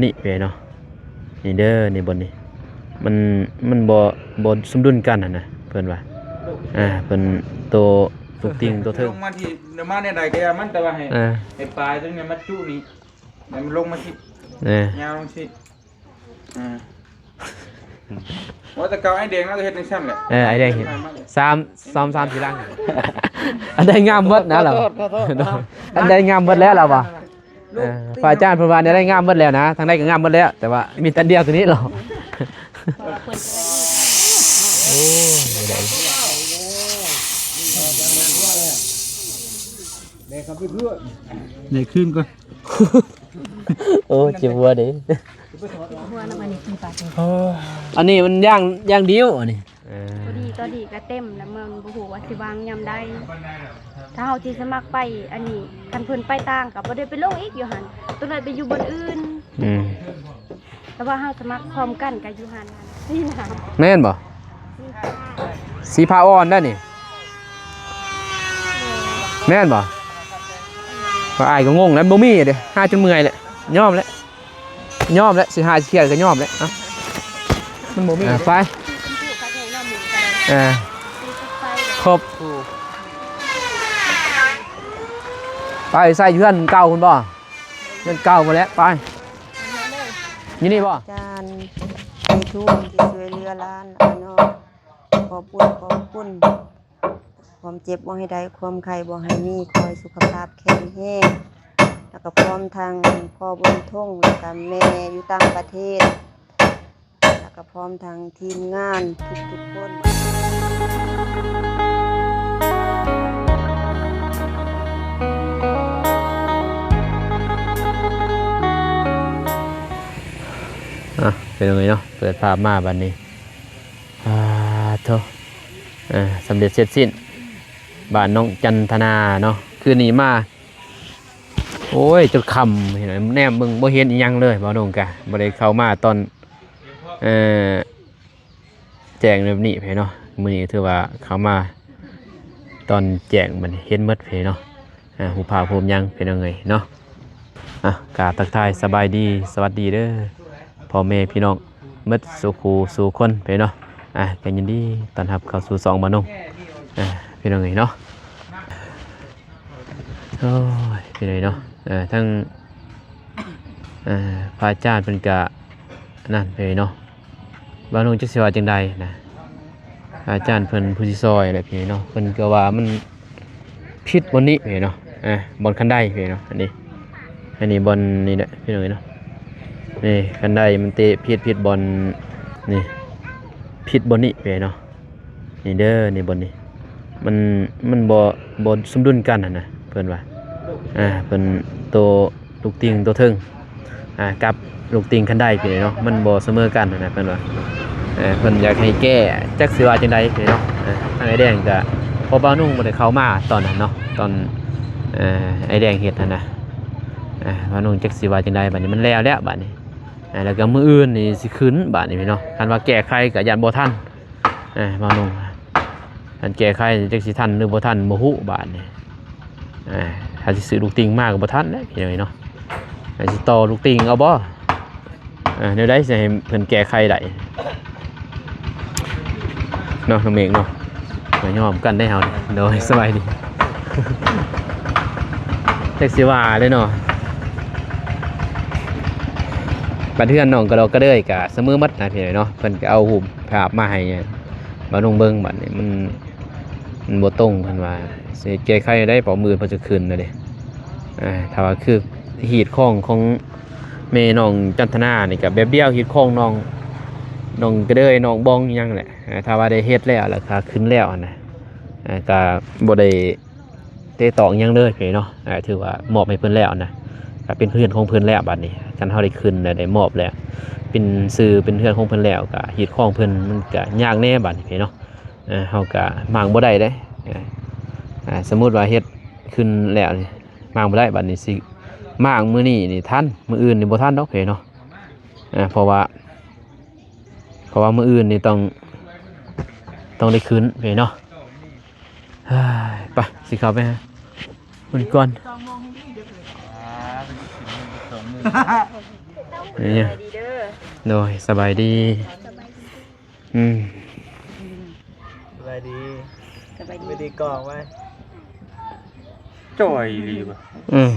ນີ້ເດ້ເນາະ ນີ້ເດີ ນີ້ບ່ອນນີ້ ມັນ ມັນບໍ່ ບໍ່ສົມດຸນກັນຫັ້ນນະ ເພິ່ນວ່າ ອ່າ ເພິ່ນໂຕ ລູກຕິ່ງໂຕເທິງ ລົງມາທີ່ ມາແນວໃດກໍຢ່າມັນ ແຕ່ວ່າໃຫ້ ອ່າ ໃຫ້ປາຍຕົງນີ້ມາຈຸນີ້ ໃຫ້ມັນລົງມາທີ່ ອ່າ ຍາວລົງທີ່ ອ່າ ວ່າແຕ່ເກົ່າໄອ້ແດງລາວກໍເຮັດຈັ່ງຊັ້ນແຫຼະ ເອີ ໄອ້ແດງເຮັດ ສາມ ສອງ ສາມ ສີ່ຫຼັງ ອັນໃດງາມໝົດນະລາວ ອັນໃດງາມໝົດແລ້ວລາວວ່າ ເອີ ພະອາຈານເພິ່ນວ່າອັນໃດງາມໝົດແລ້ວນະ ທາງໃດກໍງາມໝົດແລ້ວ ແຕ່ວ່າມີແຕ່ດຽວຕົວນີ້ລາວ ໂອ້ຍ ໄດ້ຄືນກ່ອນ ໂອ້ ເຈັບຫົວເດ້ ຫົວນຳອັນນີ້ກິນປາກິນ ອັນນີ້ມັນຢ່າງ ຢ່າງດຽວອັນນີ້ ເອີ ພໍດີຕອນນີ້ກໍເຕັມແລ້ວ ມັນບໍ່ຮູ້ວ່າຊິວາງຍາມໃດ ຖ້າເຮົາຊິສະໝັກໄປອັນນີ້ ຄັນເພິ່ນໄປຕ່າງກໍບໍ່ໄດ້ໄປລົງອີກຢູ່ຫັ້ນ ຕ້ອງໄດ້ໄປຢູ່ບ່ອນອື່ນ ອືມ ແຕ່ວ່າເຮົາສະໝັກພ້ອມກັນກໍຢູ່ຫັ້ນ ນີ້ນະ ແມ່ນບໍ່? ສີພາອ່ອນໄດ໋ນີ້ ແມ່ນບໍ່? ວ່າອ້າຍກໍງົງແລ້ວ ບໍ່ມີເດ້ ຫາຈົນເມື່ອຍແຫຼະ ຍອມແຫຼະ ຍອມແຫຼະ ຊິຫາຊິຂຽນກໍຍອມແຫຼະ ເອົ້າ ມັນບໍ່ມີ ອ່າ ໄປ ເອີ ຄົບ ໄປໃສ່ເຮືອນເກົ່າພຸ້ນບໍ່? ເຮືອນເກົ່າພຸ້ນແຫຼະ ໄປ ຢູ່ນີ້ບໍ່? ອາຈານ ມີທຸນທີ່ຊ່ວຍເຫຼືອຫຼານ ອານ້ອງ ຂອບຄຸນ ຂອບຄຸນ ຄວາມເຈັບບໍ່ໃຫ້ໄດ້ ຄວາມໄຂ້ບໍ່ໃຫ້ມີ ຂໍໃຫ້ສຸຂະພາບແຂງແຮງ ແລ້ວກໍພ້ອມທັງພໍ່ບຸນທົງ ແລ້ວກໍແມ່ຢູ່ຕ່າງປະເທດ ແລ້ວກໍພ້ອມທັງທີມງານທຸກໆຄົນ ອ່ະ ເປັນຈັ່ງໃດເນາະ ເປີດພາບມາບັດນີ້ ອ່າ ໂທ້ ເອີ ສຳເລັດເສັດສິ້ນ ບ້ານນ້ອງຈັນທະນາເນາະ ຄືນນີ້ມາ ໂອ້ຍ ຈົນຄ່ຳ ເຫັນແນມເບິ່ງບໍ່ເຫັນອີ່ຫຍັງເລີຍ ບ່າວນົງກະບໍ່ໄດ້ເຂົ້າມາຕອນ ເອີ ແຈ້ງແບບນີ້ເນາະ ມື້ນີ້ຖືວ່າເຂົ້າມາຕອນແຈ້ງ ບັດນີ້ເຫັນໝົດເນາະ ອ່າ ຮູບພາບຮູບຫຍັງເປັນຈັ່ງໃດເນາະ ອ່ະ ກະທັກທາຍສະບາຍດີ ສະຫວັດດີເດີ ພໍ່ແມ່ພີ່ນ້ອງໝົດສູ່ຄູ່ສູ່ຄົນເນາະ ອ່າ ກໍຍິນດີຕ້ອນຮັບເຂົ້າສູ່ຊ່ອງບ່າວນົງ ອ່າ ພີ່ນ້ອງເອີຍເນາະ ໂອ້ຍ ພີ່ນ້ອງເອີຍເນາະ ເອີ ທັງ ເອີ ພະອາຈານເພິ່ນກະນັ້ນເນາະ ບ່າວນົງຈັກຊິວ່າຈັ່ງໃດນະ ອາຈານເພິ່ນຜູ້ຊິຊ່ອຍແຫຼະພີ່ນ້ອງເນາະ ເພິ່ນກໍວ່າມັນຜິດບ່ອນນີ້ພີ່ນ້ອງເນາະ ອ່າ ບ່ອນຄັນໄດພີ່ນ້ອງເນາະ ອັນນີ້ ອັນນີ້ບ່ອນນີ້ແຫຼະພີ່ນ້ອງເນາະ ນີ້ຄັນໄດມັນເຕະຜິດ ຜິດບ່ອນ ນີ້ ຜິດບ່ອນນີ້ພີ່ນ້ອງເນາະ ນີ້ເດີ ນີ້ບ່ອນນີ້ ມັນ ມັນບໍ່ ບໍ່ສົມດຸນກັນຫັ້ນນະ ເພິ່ນວ່າ ອ່າ ເພິ່ນໂຕ ລູກຕິ່ງໂຕເທິງ ອ່າ ກັບລູກຕິ່ງຄັນໄດພີ່ນ້ອງເນາະ ມັນບໍ່ສະເໝີກັນຫັ້ນນະ ເພິ່ນວ່າ ເອີ ເພິ່ນຢາກໃຫ້ແກ້ ຈັກຊິວ່າຈັ່ງໃດພີ່ນ້ອງເນາະ ເອີ ທາງອ້າຍແດງກໍ ເພາະບ່າວນົງບໍ່ໄດ້ເຂົ້າມາຕອນນັ້ນເນາະ ຕອນ ເອີ ອ້າຍແດງເຮັດຫັ້ນນະ ເອີ ບ່າວນົງຈັກຊິວ່າຈັ່ງໃດ ບັດນີ້ມັນແລ້ວແລ້ວບັດນີ້ ເອີ ແລ້ວກໍມື້ອື່ນນີ້ຊິຂຶ້ນບັດນີ້ພີ່ນ້ອງເນາະ ຄັນວ່າແກ້ໄຂກໍຢ້ານບໍ່ທັນ ອ່າ ບ່າວນົງ ຄັນແກ້ໄຂຈັກຊິທັນຫຼືບໍ່ທັນບໍ່ຮູ້ບາດນີ້ ອ່າ ຖ້າຊິຊື້ລູກຕິ່ງມາກໍບໍ່ທັນແຫຼະພີ່ນ້ອງເນາະ ຊິຕໍ່ລູກຕິ່ງເອົາບໍ່ ອ່າ ແນວໃດຊິໃຫ້ເພິ່ນແກ້ໄຂໄດ້ເນາະ ນ້ອງເມກເນາະ ມາຍອມກັນໄດ້ເຮົານີ້ ໂດຍ ສະບາຍດີ ຈັກຊິວ່າເລີຍເນາະ ບັດເຮືອນນ້ອງກະດອກກະເດີຍກະສະເໝີໝົດນະພີ່ນ້ອງເນາະ ເພິ່ນກໍເອົາຮູບພາບມາໃຫ້ ມາລົງເບິ່ງບັດນີ້ ມັນ ມັນບໍ່ຕົງ ເພິ່ນວ່າຊິແກ້ໄຂໄດ້ ເພາະມື້ເພິ່ນຈະຂຶ້ນແລ້ວເດ້ ອ່າ ຖ້າວ່າຄືຮີດຄອງຂອງແມ່ນ້ອງຈັນທະນານີ້ກໍແບບດຽວ ຮີດຄອງນ້ອງ ນ້ອງກະເດີຍ ນ້ອງບອງອີ່ຫຍັງແຫຼະ ອ່າ ຖ້າວ່າໄດ້ເຮັດແລ້ວ ແລ້ວກໍຂຶ້ນແລ້ວຫັ້ນນະ ອ່າ ກໍບໍ່ໄດ້ ເຕະຕອກຫຍັງເລີຍພີ່ນ້ອງເນາະ ອ່າ ຖືວ່າມອບໃຫ້ເພິ່ນແລ້ວນະ ກໍເປັນເຮືອນຂອງເພິ່ນແລ້ວບັດນີ້ ຄັນເຮົາໄດ້ຂຶ້ນແລ້ວ ໄດ້ມອບແລ້ວ ເປັນຊື່ເປັນເຮືອນຂອງເພິ່ນແລ້ວ ກໍຮີດຄອງເພິ່ນ ມັນກໍຍາກແດ່ບັດນີ້ພີ່ນ້ອງເນາະ ເຮົາກໍມ້າງບໍ່ໄດ້ເດ້ ອ່າ ສົມມຸດວ່າເຮັດຂຶ້ນແລ້ວນີ້ ມ້າງບໍ່ໄດ້ ບັດນີ້ຊິມ້າງມື້ນີ້ນີ້ທັນ ມື້ອື່ນນີ້ບໍ່ທັນດອກພີ່ນ້ອງເນາະ ເພາະວ່າ ເພາະວ່າມື້ອື່ນນີ້ຕ້ອງ ຕ້ອງໄດ້ຂຶ້ນເດ້ເນາະ ເຮີ້ຍ ໄປ ຊິເຂົ້າໄປຫາເພິ່ນກ່ອນ ອ່າ ເປັນສິບໂມງ ສອງໂມງ ນີ້ ສະບາຍດີເດີ ໂດຍ ສະບາຍດີ ສະບາຍດີ ອືມ ສະບາຍດີ ສະບາຍດີ ສະບາຍດີກອງໄວ້ ຈ່ອຍອີ່ຫຼີວ່າ ອືມ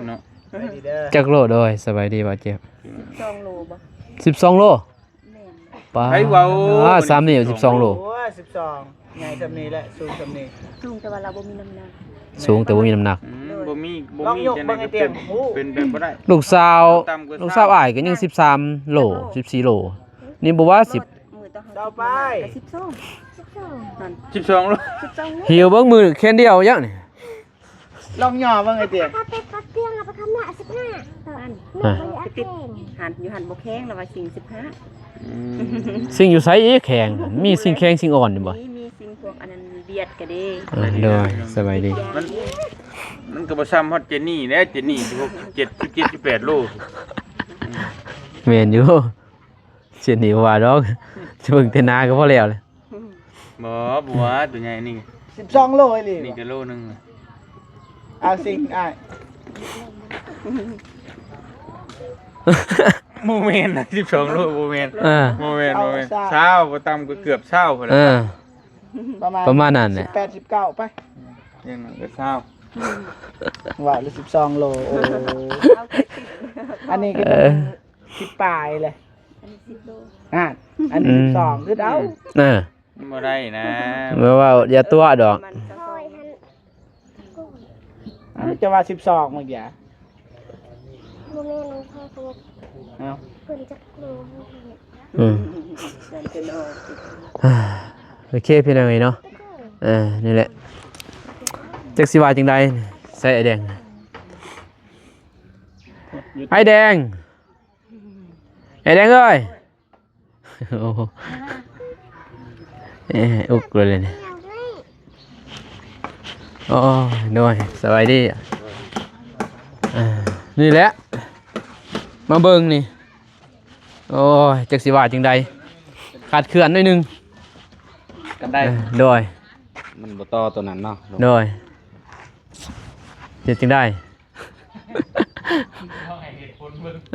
ເນາະ ສະບາຍດີເດີ ຈັກໂລ ໂດຍ ສະບາຍດີ ບາດເຈັບ ສິບສອງໂລບໍ່ ສິບສອງໂລ ແມ່ນ ປ້າ ໃຜເວົ້າ ສາມນິ້ວ ສິບສອງໂລ ໂອ້ຍ ສິບສອງ ໃຫຍ່ສ່ຳນີ້ແຫຼະ ສູງສ່ຳນີ້ ສູງແຕ່ວ່າລາວບໍ່ມີນ້ຳໜັກ ສູງແຕ່ບໍ່ມີນ້ຳໜັກ ອືມ ໂດຍ ບໍ່ມີ ບໍ່ມີ ລອງຍົກເບິ່ງໃຫ້ຕຽງ ເປັນ ເປັນໄປບໍ່ໄດ້ ລູກສາວ ຕ່ຳກວ່າ ລູກສາວອ້າຍກໍຍັງສິບສາມໂລ ສິບສີ່ໂລ ນີ້ບໍ່ວ່າສິບ ມື້ຕອນເຮົາ ເຈົ້າໄປ ສິບສອງ ສິບສອງ ນັ້ນ ສິບສອງໂລ ສິບສອງໂລ ຫິວເບິ່ງ ມື້ແຂນດຽວຍັງນີ້ ລອງຫຍໍ້ເບິ່ງໄອ້ເຕຍ ເອົາໄປປັດເຄື່ອງ ເອົາໄປຄຳນວນ ສິບຫ້າ ຕອນ ອ່າ ນີ້ບໍ່ຢາກແຂງ ຫັ້ນ ຢູ່ຫັ້ນບໍ່ແຂງ ລະວ່າຊິງສິບຫ້າ ອືມ ຊິງຢູ່ໃສອີກແຂງ ມີຊິງແຂງຊິງອ່ອນຢູ່ບໍ່ ມີ ມີຊິງພວກອັນນັ້ນ ວຽດກະເດ້ ອ່າ ໂດຍ ສະບາຍດີ ມັນ ມັນກໍບໍ່ຊ່ຳຮອດເຈນນີ້ແຫຼະ ເຈນນີ້ສິບຫົກ ສິບເຈັດ ສິບເຈັດ ສິບແປດໂລ ແມ່ນຢູ່ ເຈນນີ້ບໍ່ວ່າດອກ ຈະເບິ່ງແຕ່ໜ້າກໍພໍແລ້ວແຫຼະ. ບໍ່ ບໍ່ວ່າ ຕົວໃຫຍ່ນີ້ ສິບສອງໂລອີ່ຫຼີ ນີ້ກໍໂລໜຶ່ງ ເອົາຊິງອ້າຍ ບໍ່ແມ່ນນະ ສິບສອງໂລ ບໍ່ແມ່ນ ເອີ ບໍ່ແມ່ນ ບໍ່ແມ່ນ ເອົາຊາວ ຊາວ ບໍ່ຕ່ຳກໍເກືອບຊາວພຸ້ນແຫຼະ ເອີ ປະມານ ປະມານນັ້ນແຫຼະ ສິບແປດ ສິບເກົ້າ ໄປ ຢ່າງນັ້ນກໍຊາວ ວ່າຫຼື ສິບສອງໂລ ໂອ້ ອັນນີ້ກໍ ເອີ ສິບປາຍແຫຼະ ອັນນີ້ສິບໂລ ອ່າ ອັນນີ້ ອືມ ສິບສອງ ຄືເອົາ ເອີ ບໍ່ໄດ້ນະ ບໍ່ເວົ້າ ຢ່າຕົວະດອກ ມັນກໍ ເອົ້າ ຈະວ່າສິບສອງມື້ກີ້ ບໍ່ແມ່ນ ນ້ອງແພກໍ ເອົ້າ ເພິ່ນຈັກໂລ ອືມ ໂອເຄ ພີ່ນ້ອງເອີຍເນາະ ເອີ ນີ້ແຫຼະ ຈັກຊິວ່າຈັ່ງໃດ ໃສ່ອ້າຍແດງ ອ້າຍແດງ ອ້າຍແດງເອີຍ ໂອ້ ເອ ອຸກເລີຍນີ້ ໂອ້ຍ ໂດຍ ສະບາຍດີ ອ່າ ນີ້ແຫຼະ ມາເບິ່ງນີ້ ໂອ້ຍ ຈັກຊິວ່າຈັ່ງໃດ ຂາດເຄື່ອນໜ້ອຍໜຶ່ງ ກັນໄດ້ ເອີ ໂດຍ ມັນບໍ່ຕໍ່ຕົວນັ້ນເນາະ ໂດຍ ເຮັດຈັ່ງໃດ?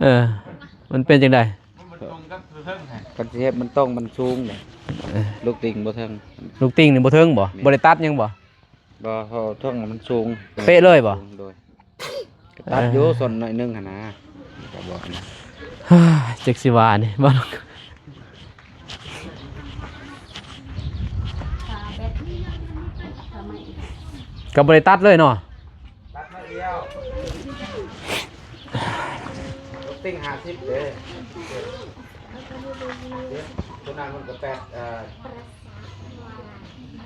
ເອີ ມັນເປັນຈັ່ງໃດ? ມັນບໍ່ຕົງກັບຕົວເທິງຫັ້ນ ຄັນຊິເຮັດມັນຕົງ ມັນສູງເດ້ ເອີ ລູກຕິ່ງບໍ່ເທິງ ລູກຕິ່ງນີ້ບໍ່ເທິງບໍ່? ແມ່ນ ບໍ່ໄດ້ຕັດຫຍັງບໍ່? ບໍ່ ເພາະເທິງມັນສູງ ເປະເລີຍບໍ່? ໂດຍ ກໍຕັດຢູ່ ເອີ ສ່ວນໜ້ອຍໜຶ່ງຫັ້ນນະ ກໍບອກນະ ຈັກຊິວ່ານີ້ ກໍບໍ່ໄດ້ຕັດເລີຍເນາະ ຕັດໜ້ອຍດຽວ ຕົງຕິ່ງຫ້າສິບເດ້ ຕົວນັ້ນມັນກໍແປດ ເອີ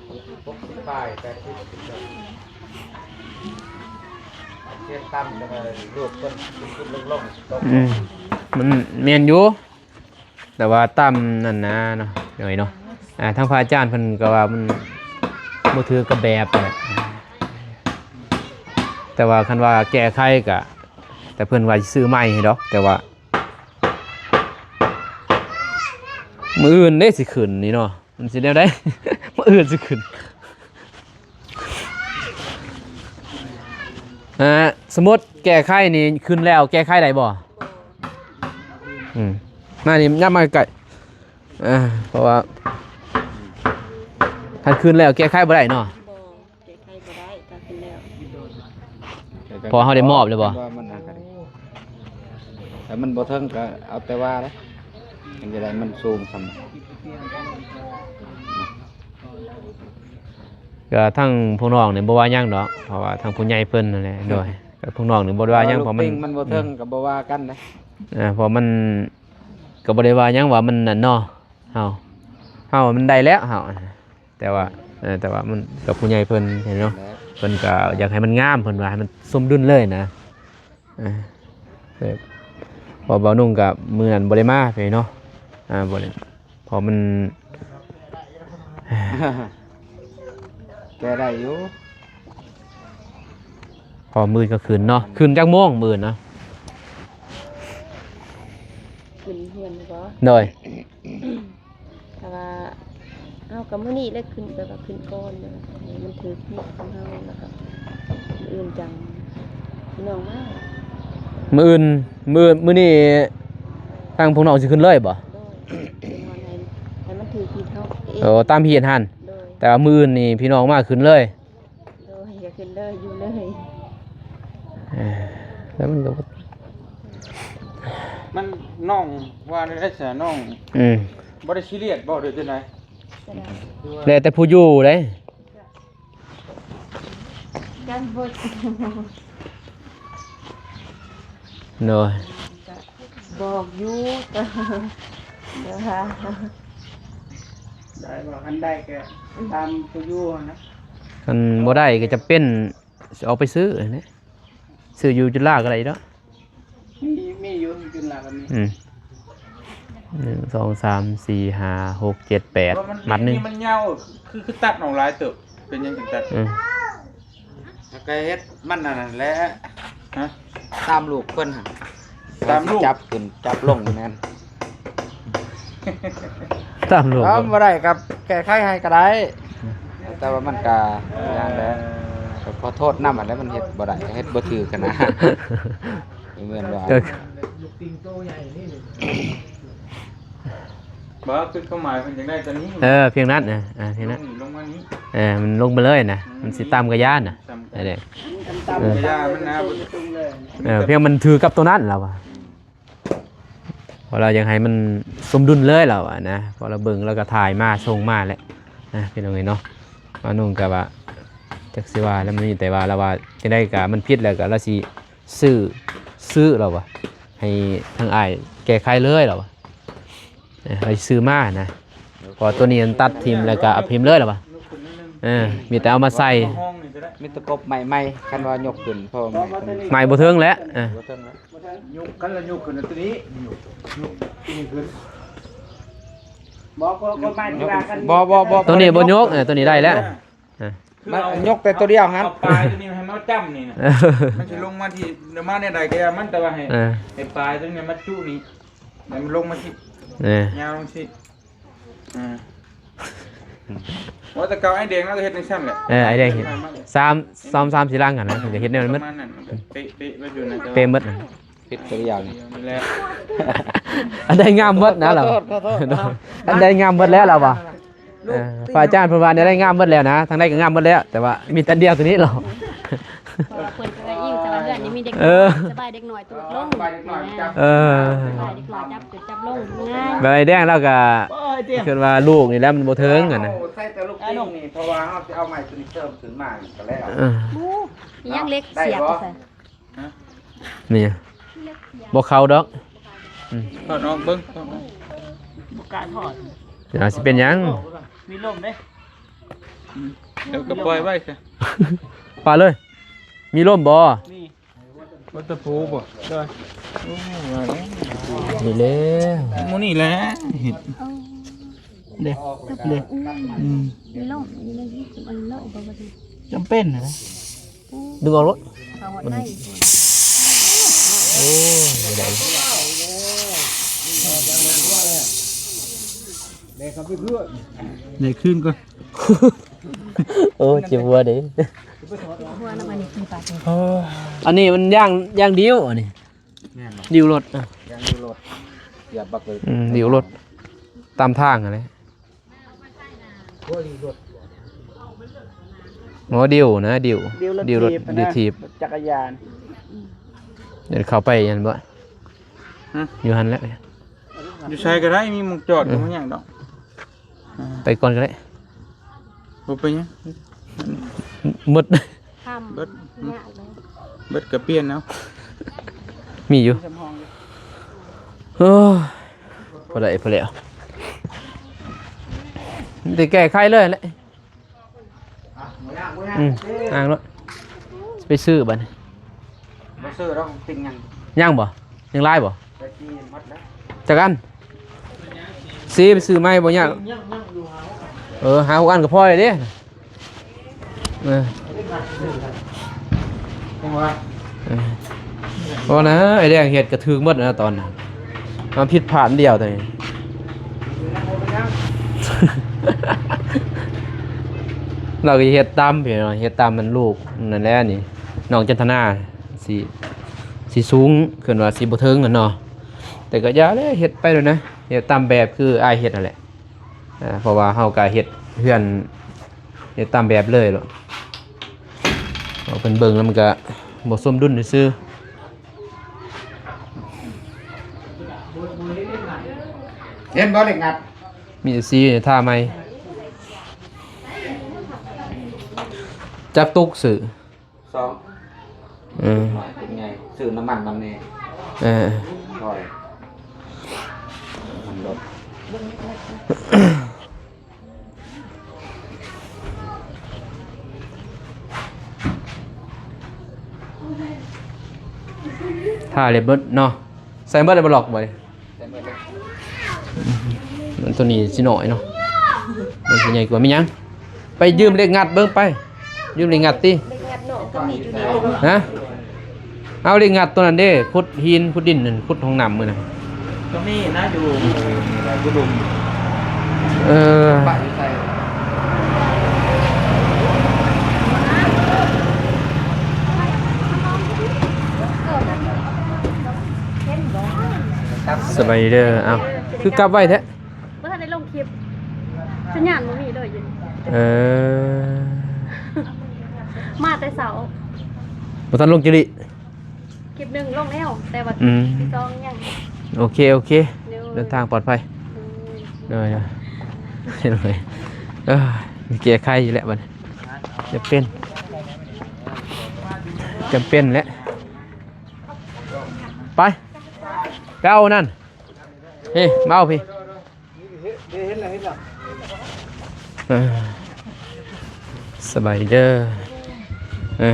ຫົກສິບປາຍ ແປດສິບ ເສຍງຕ່ຳ ແລ້ວກໍລູກເພິ່ນຂຶ້ນໆລົງໆຕົກ ອືມ ມັນແມ່ນຢູ່ ແຕ່ວ່າຕ່ຳນັ້ນນະເນາະ ນ້ອຍເນາະ ອ່າ ທາງພະອາຈານເພິ່ນກໍວ່າມັນບໍ່ຖືກກັບແບບແຫຼະ ແຕ່ວ່າຄັນວ່າແກ້ໄຂກໍ ແຕ່ເພິ່ນວ່າຊິຊື້ໃໝ່ໃຫ້ດອກ ແຕ່ວ່າ ມື້ອື່ນເດ້ຊິຂຶ້ນນີ້ເນາະ ມັນຊິແນວໃດ? ມື້ອື່ນຊິຂຶ້ນ ອ່າ ສົມມຸດແກ້ໄຂນີ້ ຂຶ້ນແລ້ວແກ້ໄຂໄດ້ບໍ່? ບໍ່ ອືມ ມານີ້ ຍັບມາໃກ້ ອ່າ ເພາະວ່າ ຄັນຂຶ້ນແລ້ວແກ້ໄຂບໍ່ໄດ້ເນາະ ບໍ່ ແກ້ໄຂບໍ່ໄດ້ ກໍຂຶ້ນແລ້ວ ເພາະເຮົາໄດ້ມອບແລ້ວບໍ່? ວ່າມັນອັນນັ້ນ ຖ້າມັນບໍ່ເທິງກໍເອົາແຕ່ວ່າເດ້ ມັນຈະໄດ້ມັນສູງສ່ຳ ກໍທາງພວກນ້ອງນີ້ບໍ່ວ່າຫຍັງດອກ ເພາະວ່າທາງຜູ້ໃຫຍ່ເພິ່ນນັ້ນແຫຼະ ໂດຍ ກໍພວກນ້ອງນີ້ບໍ່ໄດ້ວ່າຫຍັງ ເພາະມັນ ມັນບໍ່ເທິງກໍບໍ່ວ່າກັນເດ້ ເອີ ເພາະມັນກໍບໍ່ໄດ້ວ່າຫຍັງ ວ່າມັນນັ້ນເນາະ ເຮົາ ເຮົາມັນໄດ້ແລ້ວ ເຮົາ ແຕ່ວ່າ ເອີ ແຕ່ວ່າມັນກັບຜູ້ໃຫຍ່ເພິ່ນເນາະ ເພິ່ນກໍຢາກໃຫ້ມັນງາມ ເພິ່ນວ່າໃຫ້ມັນສົມດຸນເລີຍນະ ເອີ ເພາະບ່າວນຸ່ງກໍມື້ນັ້ນບໍ່ໄດ້ມາເນາະ ອ່າ ບໍ່ໄດ້ ເພາະມັນ ແກ້ໄດ້ຢູ່ ເພາະມື້ອື່ນກໍຂຶ້ນເນາະ ຂຶ້ນຈັກໂມງມື້ອື່ນນະ? ຂຶ້ນເຮືອນບໍ່? ໂດຍ ຖ້າວ່າ ເຮົາກໍມື້ນີ້ແຫຼະຂຶ້ນ ແບບວ່າຂຶ້ນກ່ອນ ແບບວ່າໃຫ້ມັນຖືກຮີດຂອງເຮົາ ແລ້ວກໍມື້ອື່ນຈັ່ງພີ່ນ້ອງມາ ມື້ອື່ນ ມື້ ມື້ນີ້ ທາງພວກນ້ອງຊິຂຶ້ນເລີຍບໍ່? ໂດຍ ໃຫ້ ໃຫ້ມັນຖືກທີ່ເຮົາເອງ ໂອ້ ຕາມຮີດຫັ້ນ ໂດຍ ແຕ່ວ່າມື້ອື່ນນີ້ພີ່ນ້ອງມາຂຶ້ນເລີຍ ໂດຍ ກໍຂຶ້ນເລີຍ ຢູ່ເລີຍ ເອີ ແລ້ວມັນກໍ ມັນ ນ້ອງວ່າໄດ້ຊະ ນ້ອງ ອືມ ບໍ່ໄດ້ຊີຣຽສບໍ່ ຫຼືຈັ່ງໃດ? ແລ້ວແຕ່ຜູ້ຢູ່ເດ້. ກັນເບິດ ໂດຍ ກໍບອກຢູ່ ແຕ່ວ່າ ໄດ້ບໍ່ ຄັນໄດ້ກໍຕາມຜູ້ຢູ່ຫັ້ນນະ ຄັນບໍ່ໄດ້ກໍຈຳເປັນຊິອອກໄປຊື້ຫັ້ນແຫຼະ ຊື້ຢູ່ຈຸລາກໍໄດ້ເນາະ. ມີ ມີຢູ່ ຢູ່ລາວກໍມີ ອືມ ໜຶ່ງ ສອງ ສາມ ສີ່ ຫ້າ ຫົກ ເຈັດ ແປດ ມັດໜຶ່ງ ມັນຍາວ ຄື ຄືຕັດອອກຫຼາຍເຕີບ ເປັນຫຍັງຈຶ່ງຕັດ? ອືມ ແລ້ວກໍເຮັດມັນອັນນັ້ນແຫຼະ ຮະ ຕາມລູກເພິ່ນຫັ້ນ ຕາມລູກ ຈັບຂຶ້ນຈັບລົງແມ່ນ ຕາມລູກ ເອົາ ບໍ່ໄດ້ກໍແກ້ໄຂໃຫ້ກໍໄດ້ ແຕ່ວ່າມັນກໍ ເອີ ຢ່າງແຫຼະ ກໍຂໍໂທດນຳຫັ້ນແຫຼະ ມັນເຮັດບໍ່ໄດ້ ເຮັດບໍ່ຖືກຫັ້ນນະ ແມ່ນບໍ່? ກໍ ບໍ່ ຄືຄວາມໝາຍເພິ່ນຢາກໄດ້ຕົວນີ້ ເອີ ພຽງນັ້ນ ເອີ ເອີ ພຽງນັ້ນ ລົງມານີ້ ເອີ ມັນລົງໄປເລີຍນະ ອືມ ມັນຊິຕ່ຳກະຢ້ານນະ ຕ່ຳ ເອີ ກະຢ້ານມັນນະ ເອີ ພຽງມັນຖືກັບຕົວນັ້ນລະວ່າ ເພາະລາວຢາກໃຫ້ມັນສົມດຸນເລີຍລາວວ່ານະ ເພາະລາວເບິ່ງລາວກໍຖ່າຍມາສົ່ງມາແຫຼະນະ ພີ່ນ້ອງເອີຍເນາະ ວ່າໜຸ່ງກໍວ່າ ຈັກຊິວ່າແລ້ວ ມີແຕ່ວ່າລາວວ່າຈັ່ງໃດກໍມັນຜິດແລ້ວກໍລາວຊິ ຊື້ ຊື້ລາວວ່າ ໃຫ້ທາງອ້າຍແກ້ໄຂເລີຍລາວວ່າ ເອີ ໃຫ້ຊື້ມານະ ເພາະວ່າຕົວນີ້ມັນຕັດຖິ້ມແລ້ວກໍເອົາຖິ້ມເລີຍລາວວ່າ ເອີ ມີແຕ່ເອົາມາໃສ່ ມີແຕ່ກົບໄມ້ໃໝ່ ຄັນວ່າຍົກຂຶ້ນ ເພາະວ່າໄມ້ ໄມ້ບໍ່ເຖິງແຫຼະ ເອີ ບໍ່ເຖິງແລ້ວ ຍົກ ຄັນລະຍົກຂຶ້ນຕົວນີ້ ຍົກ ຍົກຕົວນີ້ຂຶ້ນ ບໍ່ ກໍ ກໍໝາຍເຖິງວ່າ ບໍ່ ບໍ່ ບໍ່ ຕົວນີ້ບໍ່ຍົກ ເອີ ຕົວນີ້ໄດ້ແລ້ວ ອ່ະ ຄື ມັນ ເອົາ ຍົກແຕ່ຕົວດຽວຫັ້ນ ເອົາປາຍຕົວນີ້ໃຫ້ມາຈ້ຳນີ້ນະ ເອີ ມັນຊິລົງມາທີ່ ມາແນວໃດກໍຢ່າມັນ ແຕ່ວ່າໃຫ້ ເອີ ໃຫ້ປາຍຕົວນີ້ມາຈຸນີ້ ໃຫ້ມັນລົງມາທີ່ ເອີ ຍາວລົງຊີ້ ອ່າ ວ່າແຕ່ເກົ່າອ້າຍແດງລາວກໍເຮັດຈັ່ງຊັ້ນແຫຼະ ເອີ ອ້າຍແດງເຮັດ ສາມ ສອງສາມສີ່ຫຼັງຫັ້ນນະ ເພິ່ນກໍເຮັດແນວນັ້ນໝົດ ປະມານນັ້ນ ເປັະ ເປັະໄວ້ຢູ່ໃນ ເປັະໝົດ ເຮັດຕົວດຽວນີ້ ນີ້ແຫຼະ ອັນໃດງາມໝົດນະລາວ ຂໍໂທດ ຂໍໂທດ ອັນໃດງາມໝົດແລ້ວລາວວ່າ ເອີ ພະອາຈານເພິ່ນວ່າແນວໃດງາມໝົດແລ້ວນະ ທາງໃດກໍງາມໝົດແລ້ວ ແຕ່ວ່າມີແຕ່ດຽວຕົວນີ້ລາວ ເພາະວ່າເພິ່ນກໍໄດ້ອີງ ແຕ່ວ່າເຮືອນນີ້ມີເດັກ ເອີ ສະບາຍເດັກນ້ອຍຕຸດລົງ ເອີ ສະບາຍເດັກນ້ອຍຈັບຂຶ້ນຈັບລົງງ່າຍ ແບບໄອ້ແດງລາວກໍ ໂອ້ຍ ເຈົ້າ ຄິດວ່າລູກນີ້ແຫຼະມັນບໍ່ເຖິງຫັ້ນນະ ໃສ່ແຕ່ລູກຕິ່ງນີ້ ເພາະວ່າເຮົາຊິເອົາໄມ້ຕົວນີ້ເສີມຂຶ້ນມາກໍແລ້ວ ເອີ ໂອ້ ຍັງເຫຼັກສຽບໃສ່ ຮະ ນີ້ບໍ່ເຂົ້າດອກ ອືມ ຖອດອອກເບິ່ງ ຖອດອອກ ບໍ່ກ້າຖອດ ອາດຊິເປັນຫຍັງ ມີລົມເດ້ ອືມ ແລ້ວກໍປ່ອຍໄວ້ຊະ ປະເລີຍ ມີລົມບໍ່? ມີ ວັດຕະປູບໍ່? ໂດຍ ໂອ້ ວ່າແລ້ວ ນີ້ແຫຼະ ໝູ່ນີ້ແຫຼະເຮັດ ເດ້ ເດ້ ອືມ ອືມ ມີລົມ ມີລົມ ອັນເນາະ ບໍ່ວ່າ ຈຳເປັນນະ ດຶງອອກໂລດ ເຂົ້າຮອດໃນ ໂອ້ຍ ບໍ່ໄດ້ ໄດ້ຄືນກ່ອນ ໂອ້ ເຈັບຫົວເດ້ ເຈັບຫົວນຳ ອັນນີ້ກິນປາກນີ້ ໂອ້ ອັນນີ້ມັນຢ່າງ ຢ່າງດິ້ວ ອັນນີ້ ແມ່ນບໍ່? ດິ້ວລົດ ອະ ຢ່າງດິ້ວລົດ ຢ່າບັກເລີຍ ອືມ ດິ້ວລົດ ຕາມທາງຫັ້ນແຫຼະ ບໍ່ດິ້ວນະ ດິ້ວ ດິ້ວລົດ ດິ້ວລົດຖີບ ດິ້ວຖີບ ຈັກກະຍານ ເດີນເຂົ້າໄປຫັ້ນບໍ່? ຮະ? ຢູ່ຫັ້ນແຫຼະ ຢູ່ໃສກໍໄດ້ ມີໝ່ອງຈອດ ເອີ ບໍ່ມີຫຍັງດອກ ອ່າ ໄປກ່ອນກໍໄດ້ ບໍ່ເປັນຫຍັງ ໝົດ ຄ່ຳ ເບິດ ຍາກເລີຍ ເບິດກໍປ່ຽນເອົາ ມີຢູ່ ມີສຳຮອງຢູ່ ໂອ້ຍ ພໍໄດ້ ພໍແລ້ວ ມີແຕ່ແກ້ໄຂເລີຍແຫຼະ ອືມ ອ່າງໂລດ ຊິໄປຊື້ບັດນີ້ ບໍ່ຊື້ດອກ ຕິ່ງຍັງ ຍັງບໍ່? ຍັງຫຼາຍບໍ່? ໄປຕີໝົດແລ້ວ ຈັກອັນ? ສີ່ ໄປຊື້ໃໝ່ບໍ່ຍາກ ຍັງ ຍັງຢູ່ຫາ ເອີ ຫ້າຫົກອັນກໍພໍແລ້ວເດ້ ເອີ ຍັງວ່າ ເອີ ບໍ່ນະ ໄອ້ແດງເຮັດກໍຖືກໝົດນະຕອນນັ້ນ ມາຜິດພາດອັນດຽວເທົ່ານີ້ ລາວກໍເຮັດຕາມ ເຮັດຕາມມັນລູກນັ້ນແຫຼະນີ້ ນ້ອງຈັນທະນາ ຊິ ຊິສູງ ເພິ່ນວ່າຊິບໍ່ເຖິງຫັ້ນເນາະ ແຕ່ກໍຢ່າແຫຼະ ເຮັດໄປໂລດນະ ເຮັດຕາມແບບຄືອ້າຍເຮັດຫັ້ນແຫຼະ. ເພາະວ່າເຮົາກໍເຮັດເຮືອນ ເຮັດຕາມແບບເລີຍໂລດ. ເອົາເພິ່ນເບິ່ງແລ້ວມັນກໍບໍ່ສົມດຸນຊື່ໆ. ເຫັນບໍ່ເຫຼັກງັດ? ມີແຕ່ສີທາໃໝ່. ຈັກຕຸກຊື້? ສອງ. ເອີ ເປັນໄງ? ຊື້ນ້ຳມັນນຳແດ່. ເອີ ຖ້າເລັບເບິດເນາະ. ໃສ່ເບິດແລ້ວບໍ່ລັອກບໍ່? ໃສ່ເບິດເລີຍ. ອືມ ໂຕນີ້ຊິໜ້ອຍເນາະ ມັນຊິໃຫຍ່ກວ່າ. ມີຫຍັງ? ໄປຢືມເຫຼັກງັດເບິ່ງໄປ. ຢືມເຫຼັກງັດຕິ. ເຫຼັກງັດເນາະ ກໍມີຢູ່ນີ້. ຮະ? ເອົາເຫຼັກງັດໂຕນັ້ນເດ້ ຂຸດຫີນຂຸດດິນນັ້ນ ຂຸດຫ້ອງນ້ຳມື້ນັ້ນ. ກໍມີນະ ຢູ່ ຢູ່ລຸ່ມ. ເອີ ປະຢູ່ໃສ? ສະບາຍດີເດີ. ເອົ້າ ຄືກັບໄວແທ້? ບໍ່ທັນໄດ້ລົງຄລິບ ສັນຍານບໍ່ມີເລີຍຢູ່. ເອີ ມາແຕ່ເຊົ້າ ບໍ່ທັນລົງຈິລິ. ຄລິບໜຶ່ງລົງແລ້ວ ແຕ່ວ່າ ອືມ ຄລິບສອງຍັງ. ໂອເຄ ໂອເຄ ໂດຍ ເດີນທາງປອດໄພ. ໂດຍ ໂດຍ ໂດຍ ເອີ ແກ້ໄຂຢູ່ແຫຼະບັດນີ້ ຈຳເປັນ ຈຳເປັນແຫຼະ. ໄປ ໄປເອົານັ້ນ ເອີ ມາເອົາພີ້. ເຫັນແລ້ວ ເຫັນແລ້ວ. ເອີ ສະບາຍດີເດີ ເອີ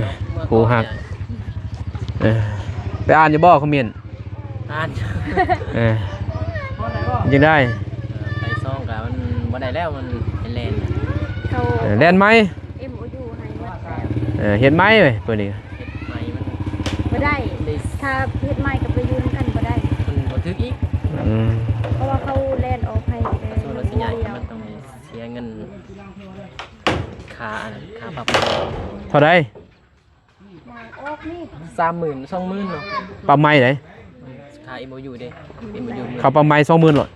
ຄູ່ຮັກ. ເອີ ໄປອ່ານຢູ່ບໍ່ຄອມເມັນ? ອ່ານ. ເອີ ຈັ່ງໃດ? ໄປຊ່ອງກະມັນບໍ່ໄດ້ແລ້ວ ມັນເປັນແລນ ເຂົາ ເອີ ແລນໃໝ່ ເອັມໂອຢູ ໃຫ້ໝົດແລ້ວ. ເອີ ເຮັດໃໝ່ເວີຍ ເພິ່ນນີ້ ເຮັດໃໝ່ມັນບໍ່ໄດ້ ໄດ້ ຖ້າເຮັດໃໝ່ກໍໄປຢູ່ນຳກັນບໍ່ໄດ້ ມັນບໍ່ຖືກອີກ. ອືມ ເພາະວ່າເຂົາແລນອອກໃຫ້ແຕ່ ຖ້າສົມມຸດວ່າຊິຍ້າຍກໍມັນຕ້ອງໄດ້ເສຍເງິນຄ່າອັນນັ້ນ ຄ່າປັບ. ເທົ່າໃດ? ອອກນີ້ ສາມໝື່ນ ສອງໝື່ນເນາະ ປັບໃໝ່ໃດ? ຄ່າເອັມໂອຢູເດ້ ເອັມໂອຢູ ເຂົາປັບໃໝ່ສອງໝື່ນໂລດ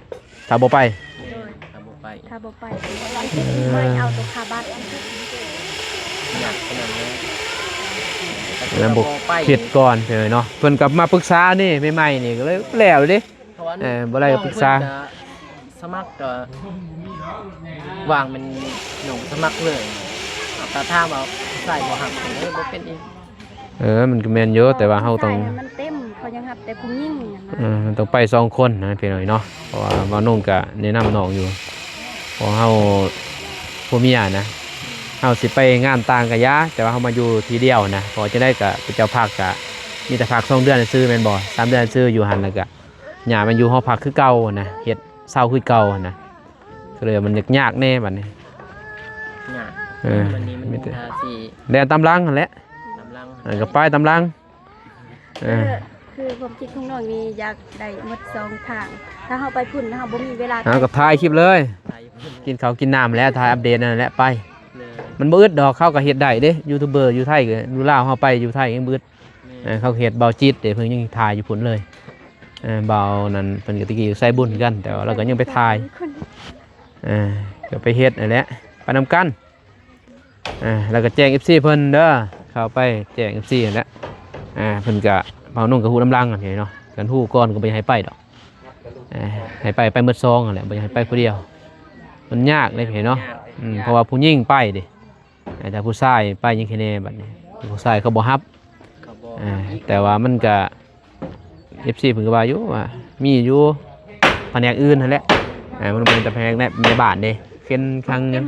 ຖ້າບໍ່ໄປ. ໂດຍ ຖ້າບໍ່ໄປ ຖ້າບໍ່ໄປ ເອີ ໄປເອົາແຕ່ຄ່າບັດ ຍາກຂະໜາດນັ້ນ. ແລ້ວບໍ່ຄິດກ່ອນເດີເນາະ ເພິ່ນກໍມາປຶກສານີ້ໃໝ່ໆນີ້ ກໍເລີຍແລ້ວເດ້. ເອີ ບໍ່ໄດ້ປຶກສາ ສະໝັກກໍວ່າງແມ່ນນ້ອງສະໝັກເລີຍ ແຕ່ຖ້າວ່າຜູ້ຊາຍບໍ່ຮັບ ກໍເລີຍບໍ່ເປັນອີກ. ເອີ ມັນກໍແມ່ນຢູ່ ແຕ່ວ່າເຮົາຕ້ອງ ຜູ້ຊາຍມັນເຕັມ ເຂົາຍັງຮັບແຕ່ຜູ້ຍິງຫັ້ນນະ. ເອີ ມັນຕ້ອງໄປສອງຄົນນະພີ່ນ້ອງເນາະ ເພາະວ່າບ່າວໜຸ່ງກະແນະນຳນ້ອງຢູ່ ເພາະເຮົາຜົວເມຍນະ ເຮົາຊິໄປງານຕ່າງກະຢ່າ ແຕ່ວ່າເຮົາມາຢູ່ທີ່ດຽວນະ ເພາະຈັ່ງໃດກະເປັນເຈົ້າພັກ ກະມີແຕ່ພັກສອງເດືອນຊື່ແມ່ນບໍ່ ສາມເດືອນຊື່ ຢູ່ຫັ້ນ ແລ້ວກະຍ້າຍມາຢູ່ຫໍພັກຄືເກົ່ານະ ເຮັດເຊົ່າຄືເກົ່ານະ. ກໍເລີຍມັນຍາກໆແດ່ບັດນີ້ ຍາກ. ເອີ ບັດນີ້ມັນມີແຕ່ ຖ້າຊິແລ່ນຕາມຫຼັງຫັ້ນແຫຼະ ຕາມຫຼັງ ເອີ ກໍໄປຕາມຫຼັງ. ເອີ ເອີ ຄືຄວາມຄິດຂອງນ້ອງນີ້ ຢາກໄດ້ໝົດສອງທາງ ຖ້າເຮົາໄປພຸ້ນ ເຮົາບໍ່ມີເວລາ ເຮົາກໍຖ່າຍຄລິບເລີຍ ຖ່າຍຢູ່ພຸ້ນ ກິນເຂົ້າກິນນ້ຳແຫຼະ ຖ່າຍອັບເດດນັ້ນແຫຼະ ໄປ. ແມ່ນ ມັນບໍ່ອຶດດອກ ເຂົາກໍເຮັດໄດ້ເດ້ ຢູທູບເບີຢູ່ໄທ ຢູ່ລາວ ເຮົາໄປຢູ່ໄທຍັງບໍ່ອຶດ. ແມ່ນ ເອີ ເຂົາເຮັດ ບ່າວຈິດເດ້ ເພິ່ນຍັງຖ່າຍຢູ່ພຸ້ນເລີຍ. ເອີ ບ່າວນັ້ນເພິ່ນກໍແຕ່ກີ້ສາຍບຸນຄືກັນ ແຕ່ວ່າລາວກໍຍັງໄປຖ່າຍ ເອີ ກໍໄປເຮັດນັ້ນແຫຼະ ໄປນຳກັນ. ເອີ ແລ້ວກໍແຈ້ງເອັຟຊີເພິ່ນເດີ ເຂົ້າໄປແຈ້ງເອັຟຊີຫັ້ນແຫຼະ. ເອີ ເພິ່ນກໍ ບ່າວໜຸ່ງກໍຮູ້ນຳຫຼັງຫັ້ນເນາະ ຄັນຮູ້ກ່ອນກໍບໍ່ຢາກໃຫ້ໄປດອກ. ເອີ ໃຫ້ໄປ ໄປໝົດສອງຫັ້ນແຫຼະ ບໍ່ຢາກໃຫ້ໄປຜູ້ດຽວ ມັນຍາກເດ້ເນາະ. ອືມ ເພາະວ່າຜູ້ຍິງໄປເດ້ ແຕ່ຜູ້ຊາຍໄປຍັງແຄ່ແນ່ບັດນີ້ ຜູ້ຊາຍເຂົາບໍ່ຮັບ. ເຂົາບໍ່ ເອີ ແຕ່ວ່າມັນກະ ເອັຟຊີເພິ່ນກໍວ່າຢູ່ວ່າມີຢູ່ພະແນກອື່ນຫັ້ນແຫຼະ ເອີ ມັນບໍ່ແມ່ນແຕ່ພະແນກແມ່ບ້ານເດ້ ເປັນຄັງ ເຕັມ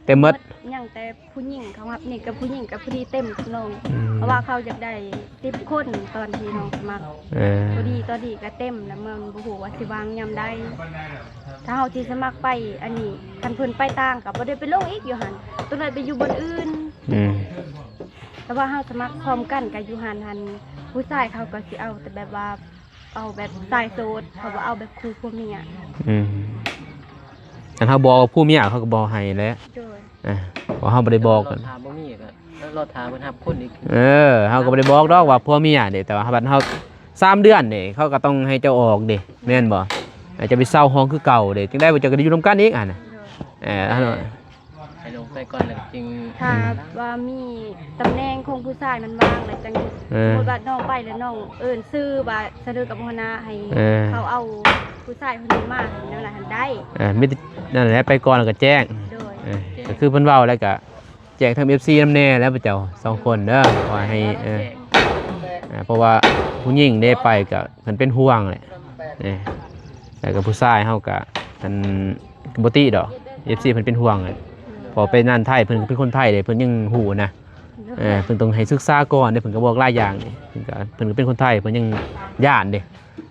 ເຕັມໝົດ ຍັງແຕ່ຜູ້ຍິງເຂົາຮັບ ນີ້ກໍຜູ້ຍິງກໍພໍດີເຕັມນ້ອງ. ອືມ ເພາະວ່າເຂົາຢາກໄດ້ສິບຄົນຕອນທີ່ນ້ອງສະໝັກ ເອີ ພໍດີຕອນນີ້ກໍເຕັມແລ້ວ ມັນບໍ່ຮູ້ວ່າຊິວ່າງຍາມໃດ. ຖ້າເຮົາຊິສະໝັກໄປອັນນີ້ ຄັນເພິ່ນໄປຕ່າງກໍບໍ່ໄດ້ໄປລົງອີກຢູ່ຫັ້ນ ຕ້ອງໄດ້ໄປຢູ່ບ່ອນອື່ນ. ອືມ ແຕ່ວ່າເຮົາສະໝັກພ້ອມກັນກໍຢູ່ຫັ້ນຫັ້ນ ຜູ້ຊາຍເຂົາກໍຊິເອົາແຕ່ແບບວ່າ ເອົາແບບສາຍໂສດ ເຂົາບໍ່ເອົາແບບຄູ່ຜົວເມຍ. ອືມ ຄັນເຮົາບອກວ່າຜົວເມຍ ເຂົາກໍບໍ່ໃຫ້ແຫຼະ. ໂດຍ ເອີ ເພາະເຮົາບໍ່ໄດ້ບອກກັນ ຖ້າບໍ່ມີກໍ ລໍຖ້າເພິ່ນຮັບຄົນອີກ. ເອີ ເຮົາກໍບໍ່ໄດ້ບອກດອກວ່າຜົວເມຍເດ້ ແຕ່ວ່າບັດເຮົາ ສາມເດືອນເດ້ ເຂົາກໍຕ້ອງໃຫ້ເຈົ້າອອກເດ້ ແມ່ນບໍ່? ໃຫ້ເຈົ້າໄປເຊົ່າຫ້ອງຄືເກົ່າເດ້ ຈັ່ງໃດພວກເຈົ້າກໍໄດ້ຢູ່ນຳກັນອີກຫັ້ນນະ. ເອີ ໃຫ້ລົງໄປກ່ອນແລ້ວຈຶ່ງ ຖ້າວ່າມີຕຳແໜ່ງຂອງຜູ້ຊາຍນັ້ນວ່າງແລ້ວຈັ່ງ ເອີ ສົມມຸດວ່ານ້ອງໄປແລ້ວນ້ອງເອີ້ນຊື່ວ່າສະເໜີກັບຫົວໜ້າໃຫ້ ເອີ ເຂົາເອົາຜູ້ຊາຍຄົນນີ້ມາແນວນັ້ນຫັ້ນໄດ້. ເອີ ມີແຕ່ນັ້ນແຫຼະ ໄປກ່ອນແລ້ວກໍແຈ້ງ. ໂດຍ ເອີ ກໍຄືເພິ່ນເວົ້າແລ້ວກໍ ແຈ້ງທາງເອັຟຊີນຳແດ່ແຫຼະພວກເຈົ້າສອງຄົນເດີ ວ່າໃຫ້ ເອີ ອ່າ ເພາະວ່າຜູ້ຍິງເດ້ໄປກໍເພິ່ນເປັນຫ່ວງແຫຼະ ເອີ ແລ້ວກໍຜູ້ຊາຍເຮົາກໍ ອັນ ບໍ່ຕິດອກ ເອັຟຊີເພິ່ນເປັນຫ່ວງແຫຼະ ເພາະໄປນັ້ນໄທ ເພິ່ນເປັນຄົນໄທເດ້ ເພິ່ນຍັງຮູ້ນະ ເອີ ເພິ່ນຕ້ອງໃຫ້ສຶກສາກ່ອນເດ້ ເພິ່ນກໍບອກຫຼາຍຢ່າງເດ້ ເພິ່ນກໍ ເພິ່ນກໍເປັນຄົນໄທ ເພິ່ນຍັງຢ້ານເດ້.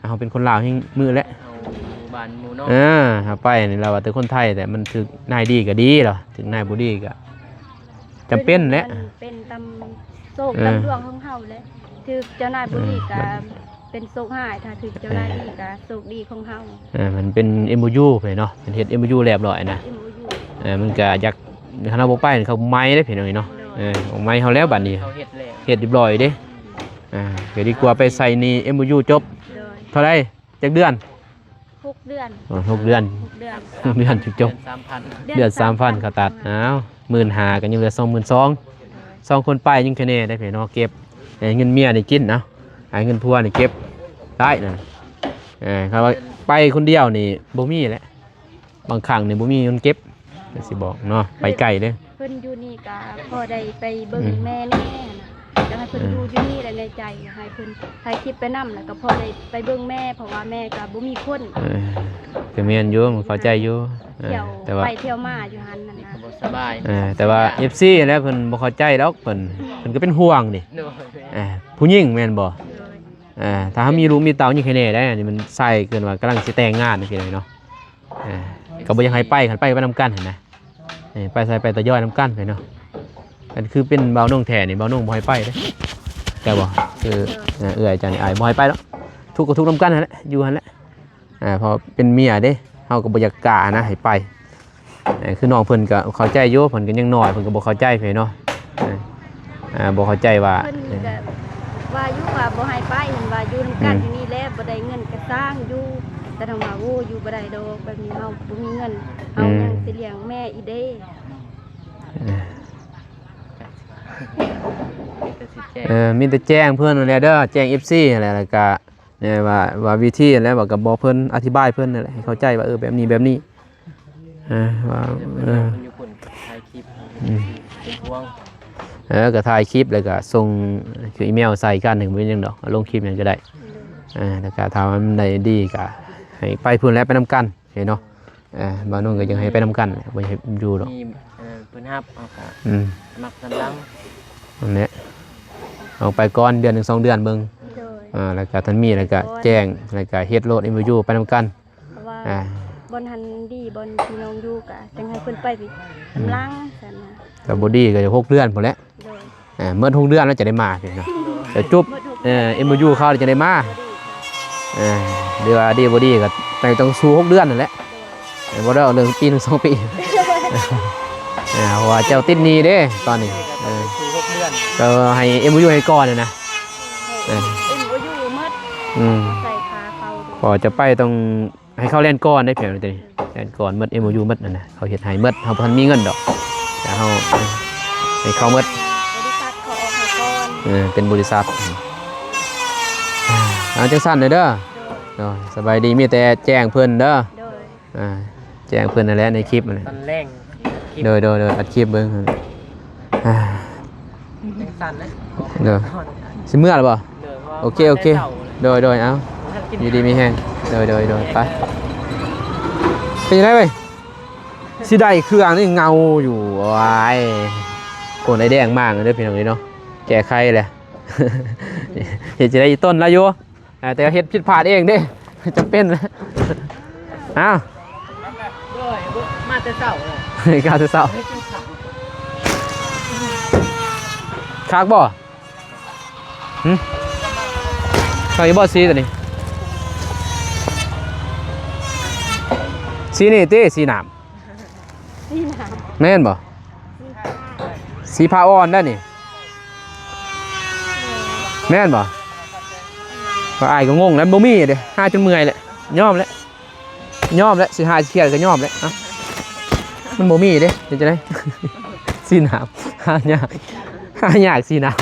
ເຮົາເປັນຄົນລາວແຮງມືແຫຼະ ເຮົາຢູ່ບ້ານໝູ່ເນາະ ເອີ ເຮົາໄປນີ້ລາວວ່າແຕ່ຄົນໄທ ແຕ່ມັນຖືກນາຍດີກໍດີລະ ຖືກນາຍບໍ່ດີກໍຈຳເປັນແຫຼະ ເປັນຕາມໂຊກ ເອີ ຕາມດວງຂອງເຮົາແຫຼະ ຖືກເຈົ້ານາຍບໍ່ດີ ເອີ ກໍເປັນໂຊກຮ້າຍ ຖ້າຖືກເຈົ້ານາຍດີກໍໂຊກດີຂອງເຮົາ. ເອີ ມັນເປັນເອັມໂອຢູໄປເນາະ ເພິ່ນເຮັດເອັມໂອຢູລຽບຮ້ອຍນະ ເອັມໂອຢູ ເອີ ມັນກໍຢາກ ຄັນເຮົາບໍ່ໄປເຂົາໄໝ້ເດ້ພີ່ນ້ອງເນາະ ໂດຍ ເອີ ໄໝ້ເຮົາແລ້ວບັດນີ້ ເຂົາເຮັດແລ້ວ ເຮັດລຽບຮ້ອຍເດ້ ອ່າ ກໍດີກວ່າໄປໃສ່ໜີ້ ເອັມໂອຢູຈົບ ໂດຍ ເທົ່າໃດ? ຈັກເດືອນ? ຫົກເດືອນ ເອີ ຫົກເດືອນ ຫົກເດືອນ ຫົກເດືອນຈຶ່ງຈົບ ເດືອນສາມພັນ ເດືອນສາມພັນ ຄ່າຕັດ ອ້າວ ໝື່ນຫ້າ ກໍຍັງເຫຼືອສອງໝື່ນສອງ ສອງຄົນໄປຍັງຄະແນໄດ້ເນາະ ເກັບ ໃຫ້ເງິນເມຍນີ້ກິນ ເອົາ ໃຫ້ເງິນຜົວນີ້ເກັບໄດ້ນະ ເອີ ຄັນວ່າໄປຄົນດຽວນີ້ບໍ່ມີແຫຼະ ບາງຄັ້ງນີ້ບໍ່ມີເງິນເກັບ ກໍຊິບອກເນາະ ໄປໄກເດ້ ເພິ່ນຢູ່ນີ້ກໍພໍໄດ້ໄປເບິ່ງ ອືມ ແມ່ແດ່ນະ ຢາກໃຫ້ເພິ່ນ ເອີ ຢູ່ ຢູ່ນີ້ແຫຼະ ໃນໃຈຢາກໃຫ້ເພິ່ນຖ່າຍຄລິບໄປນຳ ແລ້ວກໍພໍໄດ້ໄປເບິ່ງແມ່ ເພາະວ່າແມ່ກໍບໍ່ມີຄົນ ເອີ ກໍແມ່ນຢູ່ ເຂົ້າໃຈຢູ່ ເອີ ແຕ່ວ່າໄປທ່ຽວມາຢູ່ຫັ້ນນະ ກໍບໍ່ສະບາຍ ເອີ ແຕ່ວ່າເອັຟຊີຫັ້ນແຫຼະ ເພິ່ນບໍ່ເຂົ້າໃຈດອກ ເພິ່ນ ເພິ່ນກໍເປັນຫ່ວງເດ້ ໂດຍ ເອີ ຜູ້ຍິງແມ່ນບໍ່? ໂດຍ ເອີ ຖ້າເຮົາມີລູກມີເຕົ້າຍັງຄະແນໄດ້ ອັນນີ້ມັນໃສ່ເກີນວ່າກຳລັງຊິແຕ່ງງານຈັ່ງຊີ້ເນາະ ອ່າ ກໍບໍ່ຢາກໃຫ້ໄປ ຄັນໄປໄປນຳກັນຫັ້ນນະ ເອີ ໄປໃສໄປຕະຍ້ອຍນຳກັນໄປເນາະ ອັນຄືເປັນບ່າວນົງແທ້ນີ້ ບ່າວນົງບໍ່ໃຫ້ໄປເດ້ ແຕ່ບໍ່ ຄື ເອີ ເອື້ອຍເຈົ້ານີ້ ອ້າຍບໍ່ໃຫ້ໄປດອກ ທຸກກໍທຸກນຳກັນຫັ້ນແຫຼະ ຢູ່ຫັ້ນແຫຼະ ອ່າ ເພາະເປັນເມຍເດ້ ເຮົາກໍບໍ່ຢາກກ້ານະໃຫ້ໄປ ເອີ ຄືນ້ອງເພິ່ນກໍເຂົ້າໃຈຢູ່ ເພິ່ນກໍຍັງນ້ອຍ ເພິ່ນກໍບໍ່ເຂົ້າໃຈເພິ່ນເນາະ ເອີ ອ່າ ບໍ່ເຂົ້າໃຈວ່າ ເພິ່ນກໍວ່າຢູ່ວ່າບໍ່ໃຫ້ໄປ ເພິ່ນວ່າຢູ່ນຳກັນ ອືມ ຢູ່ນີ້ແຫຼະ ບໍ່ໄດ້ເງິນກໍຊ່າງຢູ່ ແຕ່ຖ້າວ່າ ໂອ້ ຢູ່ບໍ່ໄດ້ດອກ ແບບນີ້ເຮົາບໍ່ມີເງິນ ເຮົາ ອືມ ຍັງຊິລ້ຽງແມ່ອີກເດ້ ເອີ ເອີ ມີແຕ່ແຈ້ງເພິ່ນຫັ້ນແຫຼະເດີ ແຈ້ງເອັຟຊີຫັ້ນແຫຼະ ແລ້ວກໍ ແນ່ວ່າ ວ່າວິທີນັ້ນແຫຼະ ວ່າກໍບອກເພິ່ນ ອະທິບາຍເພິ່ນນັ້ນແຫຼະ ໃຫ້ເຂົ້າໃຈວ່າ ເອີ ແບບນີ້ ແບບນີ້ ອ່າ ວ່າ ເອີ ເພິ່ນຢູ່ພຸ້ນກໍຖ່າຍຄລິບ ອືມ ເປັນຫ່ວງ ເອີ ກໍຖ່າຍຄລິບ ແລ້ວກໍສົ່ງ ຄືອີເມວໃສ່ກັນ ບໍ່ເປັນຫຍັງດອກ ເອົາລົງຄລິບຫຍັງກໍໄດ້ ອ່າ ແລ້ວກໍຖ້າວ່າມັນໄດ້ດີກໍໃຫ້ໄປພຸ້ນແຫຼະ ໄປນຳກັນ ເຫັນເນາະ ອ່າ ບ່າວນົງກໍຍັງໃຫ້ໄປນຳກັນ ບໍ່ໃຫ້ຢູ່ດອກ ມີ ເອີ ເພິ່ນຮັບ ເຮົາກໍ ອືມ ສະໝັກສຳລັງ ນັ້ນແຫຼະ ເອົາໄປກ່ອນເດືອນໜຶ່ງສອງເດືອນເບິ່ງ ໂດຍ ອ່າ ແລ້ວກໍຖ້າມີແລ້ວກໍແຈ້ງ ແລ້ວກໍເຮັດໂລດ ເອັມໂອຢູ ໄປນຳກັນ ເພາະວ່າ ອ່າ ບ່ອນຫັ້ນດີ ບ່ອນທີ່ນ້ອງຢູ່ກໍຈັ່ງໃຫ້ເພິ່ນໄປ ອືມ ກຳລັງຊັ້ນນະ ກໍບໍ່ດີກໍຫົກເດືອນພຸ້ນແຫຼະ ໂດຍ ອ່າ ໝົດຫົກເດືອນແລ້ວຈະໄດ້ມາເນາະ ຈະຈົບ ເອີ ເອັມໂອຢູ ເຂົາຈະໄດ້ມາ ເອີ ຫຼືວ່າດີບໍ່ດີກໍຕ້ອງ ຕ້ອງສູ້ຫົກເດືອນນັ້ນແຫຼະ ບໍ່ໄດ້ເອົາເລື່ອງປີໜຶ່ງສອງປີ ເອີ ເພາະວ່າເຈົ້າຕິດໜີ້ເດ້ຕອນນີ້ ເອີ ກໍໃຫ້ເອັມໂອຢູໃຫ້ກ່ອນນະ ເອີ ເອັມໂອຢູໝົດ ອືມ ໃສ່ຄ່າເຂົ້າ ພໍຈະໄປຕ້ອງ ໃຫ້ເຂົາແລ່ນກ່ອນໄດ້ ແຜນຕົວນີ້ ແລ່ນກ່ອນໝົດ ເອັມໂອຢູໝົດນັ້ນນະ ເຂົາເຮັດໃຫ້ໝົດ ເຮົາບໍ່ທັນມີເງິນດອກ ແຕ່ເຮົາໃຫ້ເຂົາໝົດ ບໍລິສັດເຂົາອອກໃຫ້ກ່ອນ ເອີ ເປັນບໍລິສັດ ອ່າ ຈັ່ງຊັ້ນເດີ ໂດຍ ໂດຍ ສະບາຍດີ ມີແຕ່ແຈ້ງເພິ່ນເດີ ໂດຍ ອ່າ ແຈ້ງເພິ່ນນັ້ນແຫຼະໃນຄລິບນັ້ນ ຕອນແລງ ໂດຍ ໂດຍ ໂດຍ ອັດຄລິບເບິ່ງ ອ່າ ຍັງສັ່ນເລີຍ ໂດຍ ຊິເມືອແລ້ວບໍ່? ໂດຍ ໂອເຄ ໂອເຄ ໂດຍ ໂດຍ ເອົາ ຢູ່ດີມີແຮງ ໂດຍ ໂດຍ ໂດຍ ໄປ ເປັນຈັ່ງໃດເວີຍ? ຊິໄດ້ເຄື່ອງນີ້ເງົາຢູ່ ໂອ້ຍ ໂກນໄອ້ແດງມາເດີພີ່ນ້ອງເອີຍເນາະ ແກ້ໄຂແຫຼະ ເຮັດຈັ່ງໃດອີ່ຕົນລະຢູ່ ອ່າ ແຕ່ເຮັດຜິດພາດເອງເດ້ ຈຳເປັນ ອ້າວ ໂດຍ ມາແຕ່ເຊົ້າ ມາແຕ່ເຊົ້າ ຄັກບໍ່? ຫຶ? ຄັກຢູ່ບໍ່ສີຕົວນີ້? ສີນີ້ຕິ ສີໜາມ ສີໜາມ ແມ່ນບໍ່? ສີຟ້າ ສີຟ້າອ່ອນໄດ໋ນີ້ ແມ່ນບໍ່? ວ່າອ້າຍກໍງົງແລ້ວ ບໍ່ມີເດ້ ຫາຈົນເມື່ອຍແຫຼະ ຍອມແຫຼະ ຍອມແຫຼະ ຊິຫາຊິຂຽນກໍຍອມແຫຼະ ເອົ້າ ມັນບໍ່ມີເດ້ ເຮັດຈັ່ງໃດ? ສີໜາມ ຫາຍາກ ຫາຍາກສີໜາມ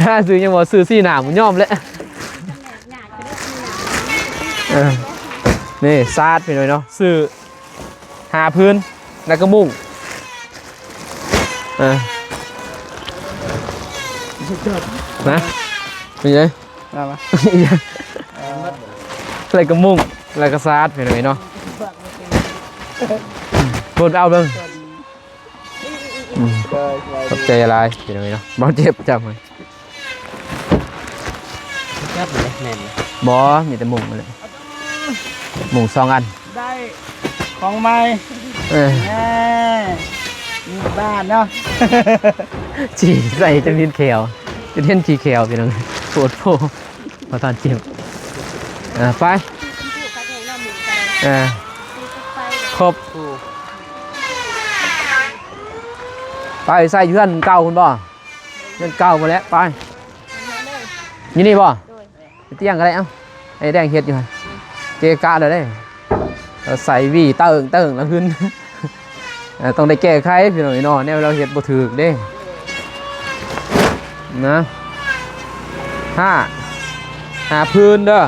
ຫາຊື້ຫຍັງບໍ່ ຊື້ສີໜາມ ຍອມແຫຼະ ເອີ ນີ້ສາດ ພີ່ນ້ອງເນາະ ຊື້ຫ້າພື້ນ ແລ້ວກໍມຸ້ງ ເອີ ນະ ເປັນໄງ? ມາ ມາ ແລ້ວກໍມຸ້ງ ແລ້ວກໍສາດ ພີ່ນ້ອງເນາະ ໂພດເອົາເບິ່ງ ອືມ ຂອບໃຈຫຼາຍ ພີ່ນ້ອງເນາະ ບໍ່ເຈັບ ຈັບໃຫ້ ຈັບເລີຍ ແມ່ນເລີຍ ບໍ່ ມີແຕ່ມຸ້ງນັ້ນແຫຼະ ມຸ້ງສອງອັນ ໄດ້ ຂອງໃໝ່ ເອີ ແນ່ ມີບ້ານເນາະ ຈີ່ໃສ່ຈົນເຫັນແຂ້ວ ຈົນເຫັນຂີ້ແຂ້ວ ພີ່ນ້ອງ ໂພດໂພ ບໍ່ທັນເຈັບ ເອີ ໄປ ເອີ ຄົບ ໄປໃສ່ຢູ່ເຮືອນເກົ່າພຸ້ນບໍ່? ເຮືອນເກົ່າພຸ້ນແຫຼະ ໄປ ຢູ່ນີ້ບໍ່? ໂດຍ ໄປຕຽງກໍໄດ້ ເອົ້າ ໄອ້ແດງເຮັດຢູ່ຫັ້ນ ເກະກະແລ້ວເດ້ ໃສ່ຫວີເຕີງໆ ລະຫຶນ ເອີ ຕ້ອງໄດ້ແກ້ໄຂ ພີ່ນ້ອງເນາະ ແນວລາວເຮັດບໍ່ຖືກເດ້ ນະ ຫ້າ ຫ້າພື້ນເດີ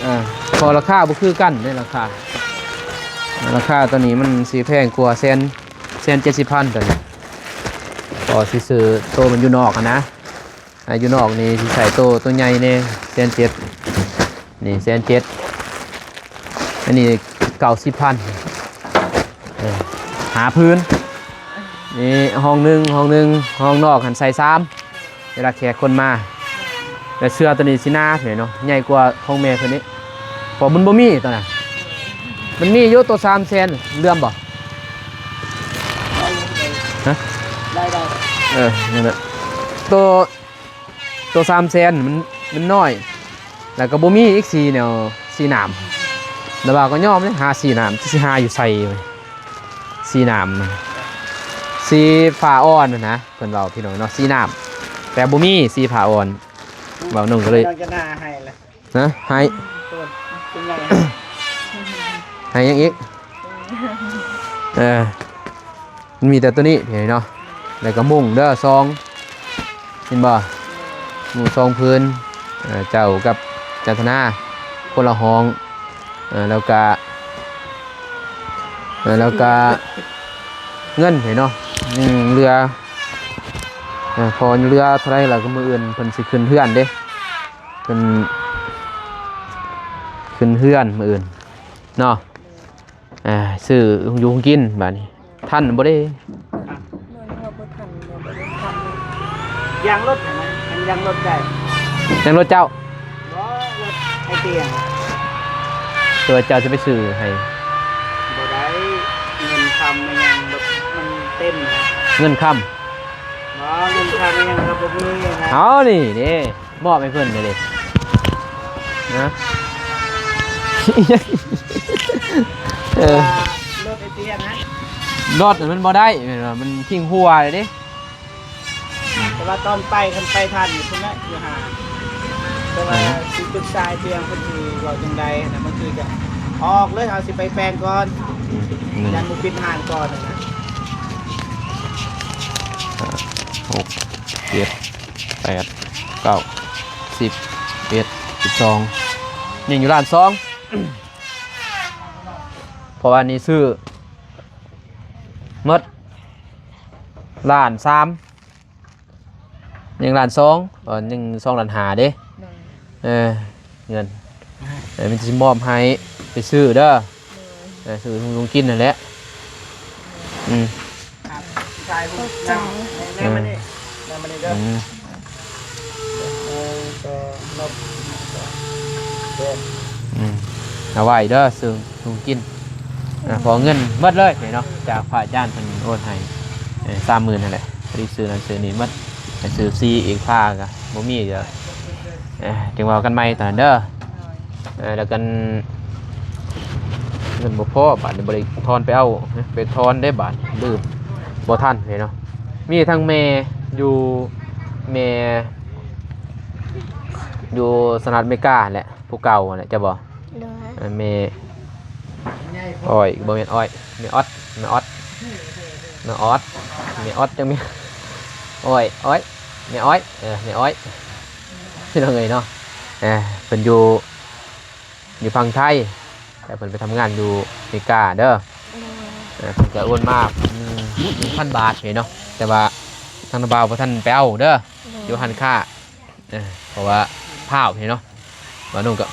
ເອີ ເພາະລາຄາບໍ່ຄືກັນເດ້ ລາຄາ ລາຄາໂຕນີ້ມັນຊິແພງກວ່າແສນ ແສນເຈັດສິບພັນ ໂຕນີ້ ກໍຊິຊື້ໂຕມັນຢູ່ນອກຫັ້ນນະ ອ່າ ຢູ່ນອກນີ້ຊິໃສ່ໂຕ ໂຕໃຫຍ່ແດ່ ແສນເຈັດ ນີ້ແສນເຈັດ ອັນນີ້ເກົ້າສິບພັນ ເອີ ຫ້າພື້ນ ນີ້ຫ້ອງໜຶ່ງ ຫ້ອງໜຶ່ງ ຫ້ອງນອກຫັ້ນໃສ່ສາມ ເວລາແຂກຄົນມາ ແລະເສື້ອໂຕນີ້ຊິໜາເນາະ ໃຫຍ່ກວ່າຂອງແມ່ເພິ່ນອີກ ເພາະມັນບໍ່ມີໂຕນັ້ນ ມັນມີຢູ່ໂຕສາມແສນ ເຫຼືອມບໍ່? ຮະ? ໄດ້ ໄດ້ ເອີ ນັ້ນແຫຼະ ໂຕ ໂຕສາມແສນມັນ ມັນນ້ອຍ ແລ້ວກໍບໍ່ມີອີກສີແນວ ສີໜາມ ແຕ່ວ່າກໍຍອມເດ້ ຫາສີໜາມ ຈະຊິຫາຢູ່ໃສ ສີໜາມ ສີຟ້າອ່ອນຫັ້ນນະ ເພິ່ນເວົ້າ ພີ່ນ້ອງເນາະ ສີໜາມ ແຕ່ບໍ່ມີສີຟ້າອ່ອນ ເວົ້າໜຸ່ງກໍເລີຍ ກຳລັງຈະໜ້າໃຫ້ລະ ຮະ ໃຫ້ ໂຕ ໂຕໃຫຍ່ ໃຫ້ຫຍັງອີກ? ເອີ ມັນມີແຕ່ໂຕນີ້ເນາະ ແລ້ວກໍມຸ້ງເດີ ສອງ ເຫັນບໍ່? ມຸ້ງສອງພື້ນ ເອີ ເຈົ້າກັບຈັນທະນາ ຄົນລະຫ້ອງ ເອີ ແລ້ວກະ ເອີ ແລ້ວກະເງິນເນາະ ຍັງເຫຼືອ ເອີ ພໍເຫຼືອເທົ່າໃດລະ ກໍມື້ອື່ນເພິ່ນຊິຂຶ້ນເຮືອນເດ້ ເພິ່ນຂຶ້ນເຮືອນມື້ອື່ນເນາະ ອ່າ ຊື້ຢູ່ກິນບາດນີ້ ທັນບໍ່ເດ້? ບໍ່ທັນ ບໍ່ທັນ ຢາງລົດຫັ້ນນະ ຢາງລົດໄດ້ ຢາງລົດເຈົ້າ? ບໍ່ ລົດໄອ້ຕຽງ ແຕ່ວ່າເຈົ້າຈະໄປຊື້ໃຫ້ ບໍ່ໄດ້ ເງິນຄຳມັນຍັງ ມັນເຕັມ ເງິນຄຳ ບໍ່ ເງິນຄຳມັນຍັງ ກໍບໍ່ມີນະ ເອົານີ້ເດ້ ມອບໃຫ້ເພິ່ນເລີຍເດ້ ນະ ເອີ ລົດໄອ້ເຕຍນະ ລົດມັນບໍ່ໄດ້ ແມ່ນວ່າມັນຖິ້ມຫົວເດ້ ແຕ່ວ່າຕອນໄປ ຄັນໄປທັນຢູ່ພຸ້ນນະ ຢູ່ຫາ ແຕ່ວ່າ ເອີ ຊິປຶກສາໄອ້ເຕຍ ເພິ່ນຊິເວົ້າຈັ່ງໃດນະ ບາງທີກໍອອກເລີຍ ເຮົາຊິໄປແປງກ່ອນ ອືມ ຢ້ານໝູ່ປິດຮ້ານກ່ອນນະ ຫ້າ ຫົກ ເຈັດ ແປດ ເກົ້າ ສິບ ສິບເອັດ ສິບສອງ ຍັງຢູ່ລ້ານສອງ ເພາະວ່ານີ້ຊື້ໝົດລ້ານສາມ ຍັງລ້ານສອງ ເອີ ຍັງສອງລ້ານຫ້າເດ້ ໂດຍ ເອີ ເງິນ ເອີ ມີແຕ່ຊິມອບໃຫ້ໄປຊື້ເດີ ໂດຍ ເອີ ຊື້ຂອງກິນຫັ້ນແຫຼະ ອືມ ຂອບໃຈ ອືມ ອືມ ເອົາໄວ້ເດີ ຊື້ຂອງກິນ ອ່າ ເພາະເງິນເບິດເລີຍເນາະ ຈາກພະອາຈານເພິ່ນໂອນໃຫ້ ເອີ ສາມໝື່ນຫັ້ນແຫຼະ ພໍດີຊື້ນັ້ນຊື້ນີ້ໝົດ ໄປຊື້ສີອີກ ຜ້າກໍບໍ່ມີ ກໍ ເອີ ຈຶ່ງເວົ້າກັນໃໝ່ຕອນນັ້ນເດີ ເອີ ແລ້ວກັນ ເງິນບໍ່ພໍ ບາດນີ້ບໍ່ໄດ້ທອນໄປເອົາ ໄປທອນເດ້ ບາດລືມ ບໍ່ທັນເນາະ ມີທັງແມ່ຢູ່ ແມ່ ຢູ່ສະຫະລັດອາເມລິກາແຫຼະ ຜູ້ເກົ່າຫັ້ນແຫຼະ ເຈົ້າບໍ່? ໂດຍ. ເອີ ແມ່ອ້ອຍ ບໍ່ແມ່ນອ້ອຍ ແມ່ອອດ ແມ່ອອດ ແມ່ອອດ ແມ່ອອດ ຈັ່ງແມ່ ອ້ອຍ ອ້ອຍ ແມ່ອ້ອຍ ເອີ ແມ່ອ້ອຍ ພີ່ນ້ອງເອີຍເນາະ. ເອີ ເພິ່ນຢູ່ ຢູ່ຝັ່ງໄທ ແຕ່ເພິ່ນໄປທຳງານຢູ່ອາເມລິກາເດີ. ໂດຍ. ເອີ ເພິ່ນກໍໂອນມາ ໜຶ່ງພັນບາດເນາະ ແຕ່ວ່າທາງນ້າບ່າວບໍ່ທັນໄປເອົາເດີ ໂດຍ. ຢູ່ຮ້ານຄ້າ ເອີ ເພາະວ່າພ້າວເນາະ ບ່າວໜຸ່ງກໍ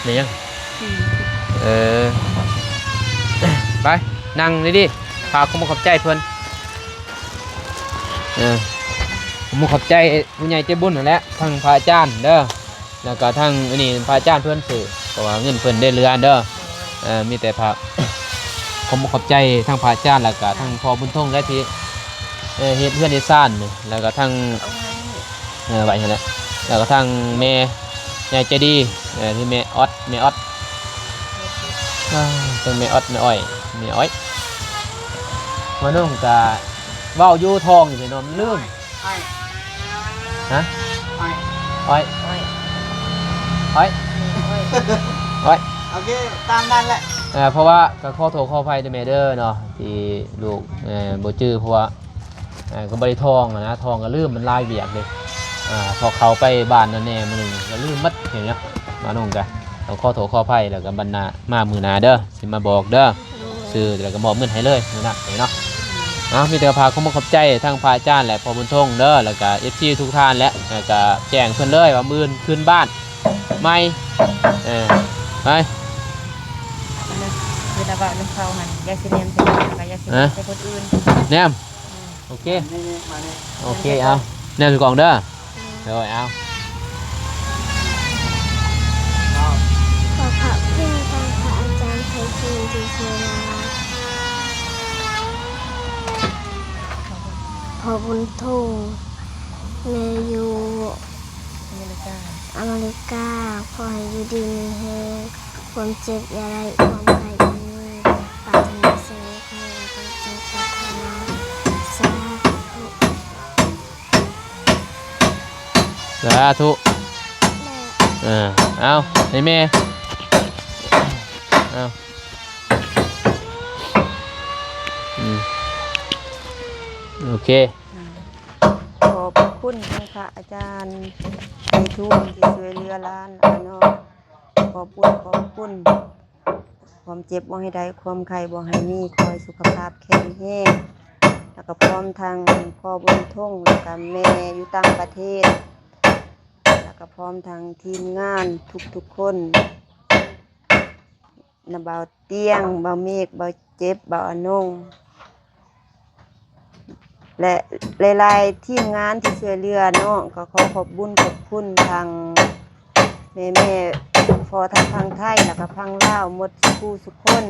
ແມ່ນຫຍັງ? ເອີ ໄປ ນັ່ງດີໆ ຝາກຄວາມຂອບໃຈເພິ່ນ. ເອີ ຂອບໃຈຜູ້ໃຫຍ່ໃຈບຸນຫັ້ນແຫຼະ ທັງພະອາຈານເດີ ແລ້ວກໍທັງອັນນີ້ພະອາຈານເພິ່ນຊື້ ເພາະວ່າເງິນເພິ່ນໄດ້ເຫຼືອເດີ. ເອີ ມີແຕ່ພະ ຂອບ ຂອບໃຈທັງພະອາຈານ ແລ້ວກໍທັງພໍ່ບຸນທົງໄດ້ທີ່ ເອີ ເຮັດເຮືອນເຮັດຊານນີ້ ແລ້ວກໍທັງ ເອີ ໄວ້ຫັ້ນແຫຼະ ແລ້ວກໍທັງແມ່ໃຫຍ່ໃຈດີ ເອີ ທີ່ແມ່ອອດ ແມ່ອອດ ເອີ ທັງແມ່ອອດ ແມ່ອ້ອຍ ແມ່ອ້ອຍ ມານຸງກະເວົ້າຢູ່ທ້ອງຢູ່ເນາະ ມັນລືມ. ອ້ອຍ ຮະ? ອ້ອຍ ອ້ອຍ ອ້ອຍ ອ້ອຍ ອ້ອຍ ໂອເຄ ຕາມນັ້ນແຫຼະ. ເອີ ເພາະວ່າກໍຂໍໂທດຂໍອະໄພເດີແມ່ເດີເນາະ ທີ່ລູກ ເອີ ບໍ່ຈື່ ເພາະວ່າ ເອີ ກໍບໍ່ໄດ້ທ່ອງຫັ້ນນະ ທ່ອງກໍລືມ ມັນຫຼາຍວຽກເດ້. ເອີ ພໍເຂົ້າໄປບ້ານນັ້ນແດ່ມື້ໜຶ່ງກໍລືມໝົດເນາະ. ມານຸງກະຕ້ອງຂໍໂທດຂໍອະໄພ ແລ້ວກໍບັດໜ້າ ມາມື້ໜ້າເດີ ຊິມາບອກເດີ. ໂດຍ. ຊື້ແລ້ວກໍມອບເງິນໃຫ້ເລີຍມື້ນັ້ນເນາະ. ເອົາ ມີແຕ່ຝາກຄວາມຂອບໃຈທາງພະອາຈານ ແລະ ພໍ່ບຸນທົງເດີ ແລ້ວກໍເອັຟຊີທຸກທ່ານແຫຼະ ແລ້ວກໍແຈ້ງເພິ່ນເລີຍວ່າມື້ອື່ນຂຶ້ນບ້ານໃໝ່. ເອີ ໄປ ເວລາເວົ້ານຳເຂົາຫັ້ນ ຢ່າຊິແນມໃສ່ກັນ ແລ້ວກໍຢ່າຊິແນມໃສ່ຄົນອື່ນ ແນມ. ໂອເຄ ນີ້ໆ ມານີ້ ໂອເຄ ເອົາ ແນມໃສ່ກ້ອງເດີ. ໂດຍ ເອົາ ຂໍຂອບຄຸນທ່ານພະອາຈານໄພທູນທີ່ຊ່ວຍເຫຼືອ ພໍ່ບຸນທົງ ແມ່ຢູ່ອາເມລິກາ ອາເມລິກາ ຂໍໃຫ້ຢູ່ດີມີແຮງ ຄວາມເຈັບຢ່າໄດ້ຄວາມໄຂ້ຢ່າມີ ປາດຖະໜາສິ່ງໃດຂໍໃຫ້ໄດ້ດັ່ງໃຈປາດຖະໜາ ສາທຸ ສາທຸ. ເອີ ເອົາ ໃຫ້ແມ່ ເອົາ ອືມ ໂອເຄ. ຂອບພະຄຸນທາງພະອາຈານໄພທູນທີ່ຊ່ວຍເຫຼືອຫຼານຫຼາຍເນາະ ຂອບຄຸນ ຂອບຄຸນ. ຄວາມເຈັບບໍ່ໃຫ້ໄດ້ ຄວາມໄຂ້ບໍ່ໃຫ້ມີ ຂໍໃຫ້ສຸຂະພາບແຂງແຮງ ແລ້ວກໍພ້ອມທັງພໍ່ບຸນທົງ ແລ້ວກໍແມ່ຢູ່ຕ່າງປະເທດ ແລ້ວກໍພ້ອມທັງທີມງານທຸກໆຄົນ ນະ ບ່າວຕຽງ ບ່າວເມກ ບ່າວເຈັບ ບ່າວອານົງ ແລະ ຫຼາຍໆທີມງານທີ່ຊ່ວຍເຫຼືອນ້ອງ ກໍຂໍຂອບບຸນຂອບຄຸນທາງແມ່ໆ ພໍ່ທັງຝັ່ງໄທ ແລ້ວກໍຝັ່ງລາວໝົດສູ່ຜູ້ສູ່ຄົນ.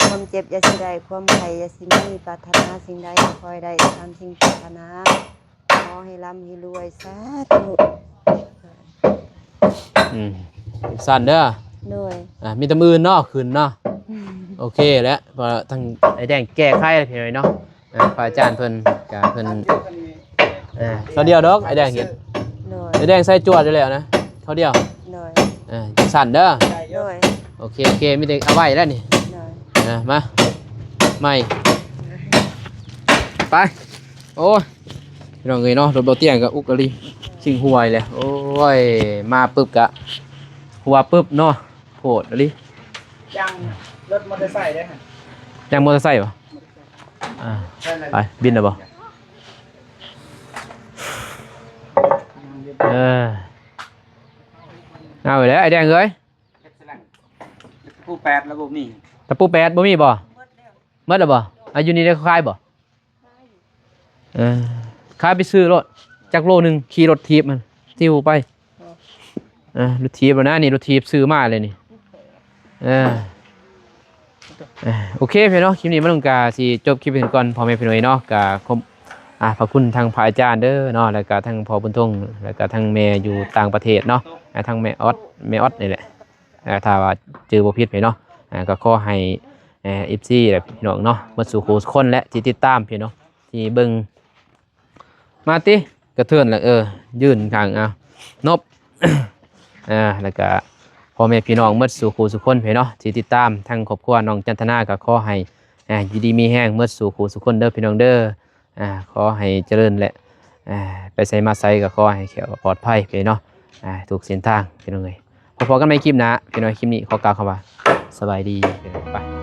ຄວາມເຈັບຢ່າຊິໄດ້ ຄວາມໄຂ້ຢ່າຊິມີ ປາດຖະໜາສິ່ງໃດກໍຂໍໃຫ້ໄດ້ຕາມສິ່ງປາດຖະໜາ. ຂໍໃຫ້ລ່ຳໃຫ້ລວຍ ສາທຸ. ອືມ ຊັ້ນເດີ. ໂດຍ. ອ່າ ມີແຕ່ມື້ອື່ນເນາະ ຂຶ້ນເນາະ. ໂອເຄແລ້ວ ເພາະວ່າທາງອ້າຍແດງແກ້ໄຂແລ້ວພີ່ນ້ອງເນາະ. ອ່າ ພະອາຈານເພິ່ນກະເພິ່ນ ເອີ ເຂົ້າດຽວດອກ ອ້າຍແດງເຮັດ. ໂດຍ. ອ້າຍແດງໃສ່ຈວດຢູ່ແລ້ວນະ ເຂົ້າດຽວ. ໂດຍ. ເອີ ຊັ້ນເດີ. ໂດຍ. ໂອເຄ ໂອເຄ ມີແຕ່ເອົາໄວ້ແລ້ວນີ້. ໂດຍ. ເອີ ມາ ໃໝ່ ໄປ. ໂອ້ຍ ພີ່ນ້ອງເອີຍເນາະ ລົດບໍ່ຕຽງກໍອຸກອະລິ ຊິງຫົວແລ້ວ. ໂອ້ຍ ມາປຶບກະຫົວປຶບເນາະ ໂພດອີ່ຫຼີ. ຢ່າງລົດມໍເຕີໄຊເດ້ ຢ່າງມໍເຕີໄຊບໍ່? ອ່າ ໄປ ບິນແລ້ວບໍ່? ເອີ ເອົາແລ້ວ ອ້າຍແດງເອີຍ. ຕະປູແປດແລ້ວບໍ່ມີ ຕະປູແປດບໍ່ມີບໍ່? ໝົດແລ້ວບໍ່? ອາ ຢູ່ນີ້ໄດ້ຂາຍບໍ່? ເອີ ຂາຍໄປຊື້ໂລດ ຈັກໂລໜຶ່ງ ຂີ່ລົດຖີບມັນ ຕິວໄປ. ເອີ ລົດຖີບແລ້ວນະ ນີ້ລົດຖີບຊື້ມາເລີຍນີ້. ເອີ ເອີ ໂອເຄ ພີ່ນ້ອງເນາະ ຄລິບນີ້ມາລຸງກະຊິຈົບຄລິບເປັນກ່ອນ ພໍ່ແມ່ພີ່ນ້ອງເນາະ. ກະຂອບ ອ່າ ພະຄຸນທາງພະອາຈານເດີເນາະ ແລ້ວກະທັງພໍ່ບຸນທົງ ແລ້ວກະທັງແມ່ຢູ່ຕ່າງປະເທດເນາະ ອ່າ ທັງແມ່ອອດ ແມ່ອອດນີ້ແຫຼະ. ອ່າ ຖ້າວ່າຈື່ບໍ່ຜິດໄປເນາະ ອ່າ ກໍຂໍໃຫ້ ເອີ ເອັຟຊີ ແລະ ພີ່ນ້ອງເນາະ ໝົດສູ່ຄູ່ສູ່ຄົນແຫຼະ ທີ່ຕິດຕາມພີ່ນ້ອງ ທີ່ເບິ່ງມາຕິ ກະເທີນລະ ເອີ ຢືນຂ້າງ ເອົາ ນົບ ອ່າ ແລ້ວກະພໍ່ແມ່ພີ່ນ້ອງໝົດສູ່ຄູ່ສູ່ຄົນເນາະ ທີ່ຕິດຕາມທາງຄອບຄົວນ້ອງຈັນທະນາ ກໍຂໍໃຫ້ ອ່າ ຢູ່ດີມີແຮງໝົດສູ່ຄູ່ສູ່ຄົນເດີພີ່ນ້ອງເດີ. ອ່າ ຂໍໃຫ້ຈະເລີນ ແລະ ອ່າ ໄປໃສມາໃສກໍຂໍໃຫ້ແຄ້ວຄາດປອດໄພເນາະ ອ່າ ທຸກເສັ້ນທາງພີ່ນ້ອງເອີຍ. ພໍ້ກັນໃໝ່ຄລິບໜ້າພີ່ນ້ອງ. ຄລິບນີ້ຂໍກ່າວຄຳວ່າສະບາຍດີພີ່ນ້ອງ. ໄປ.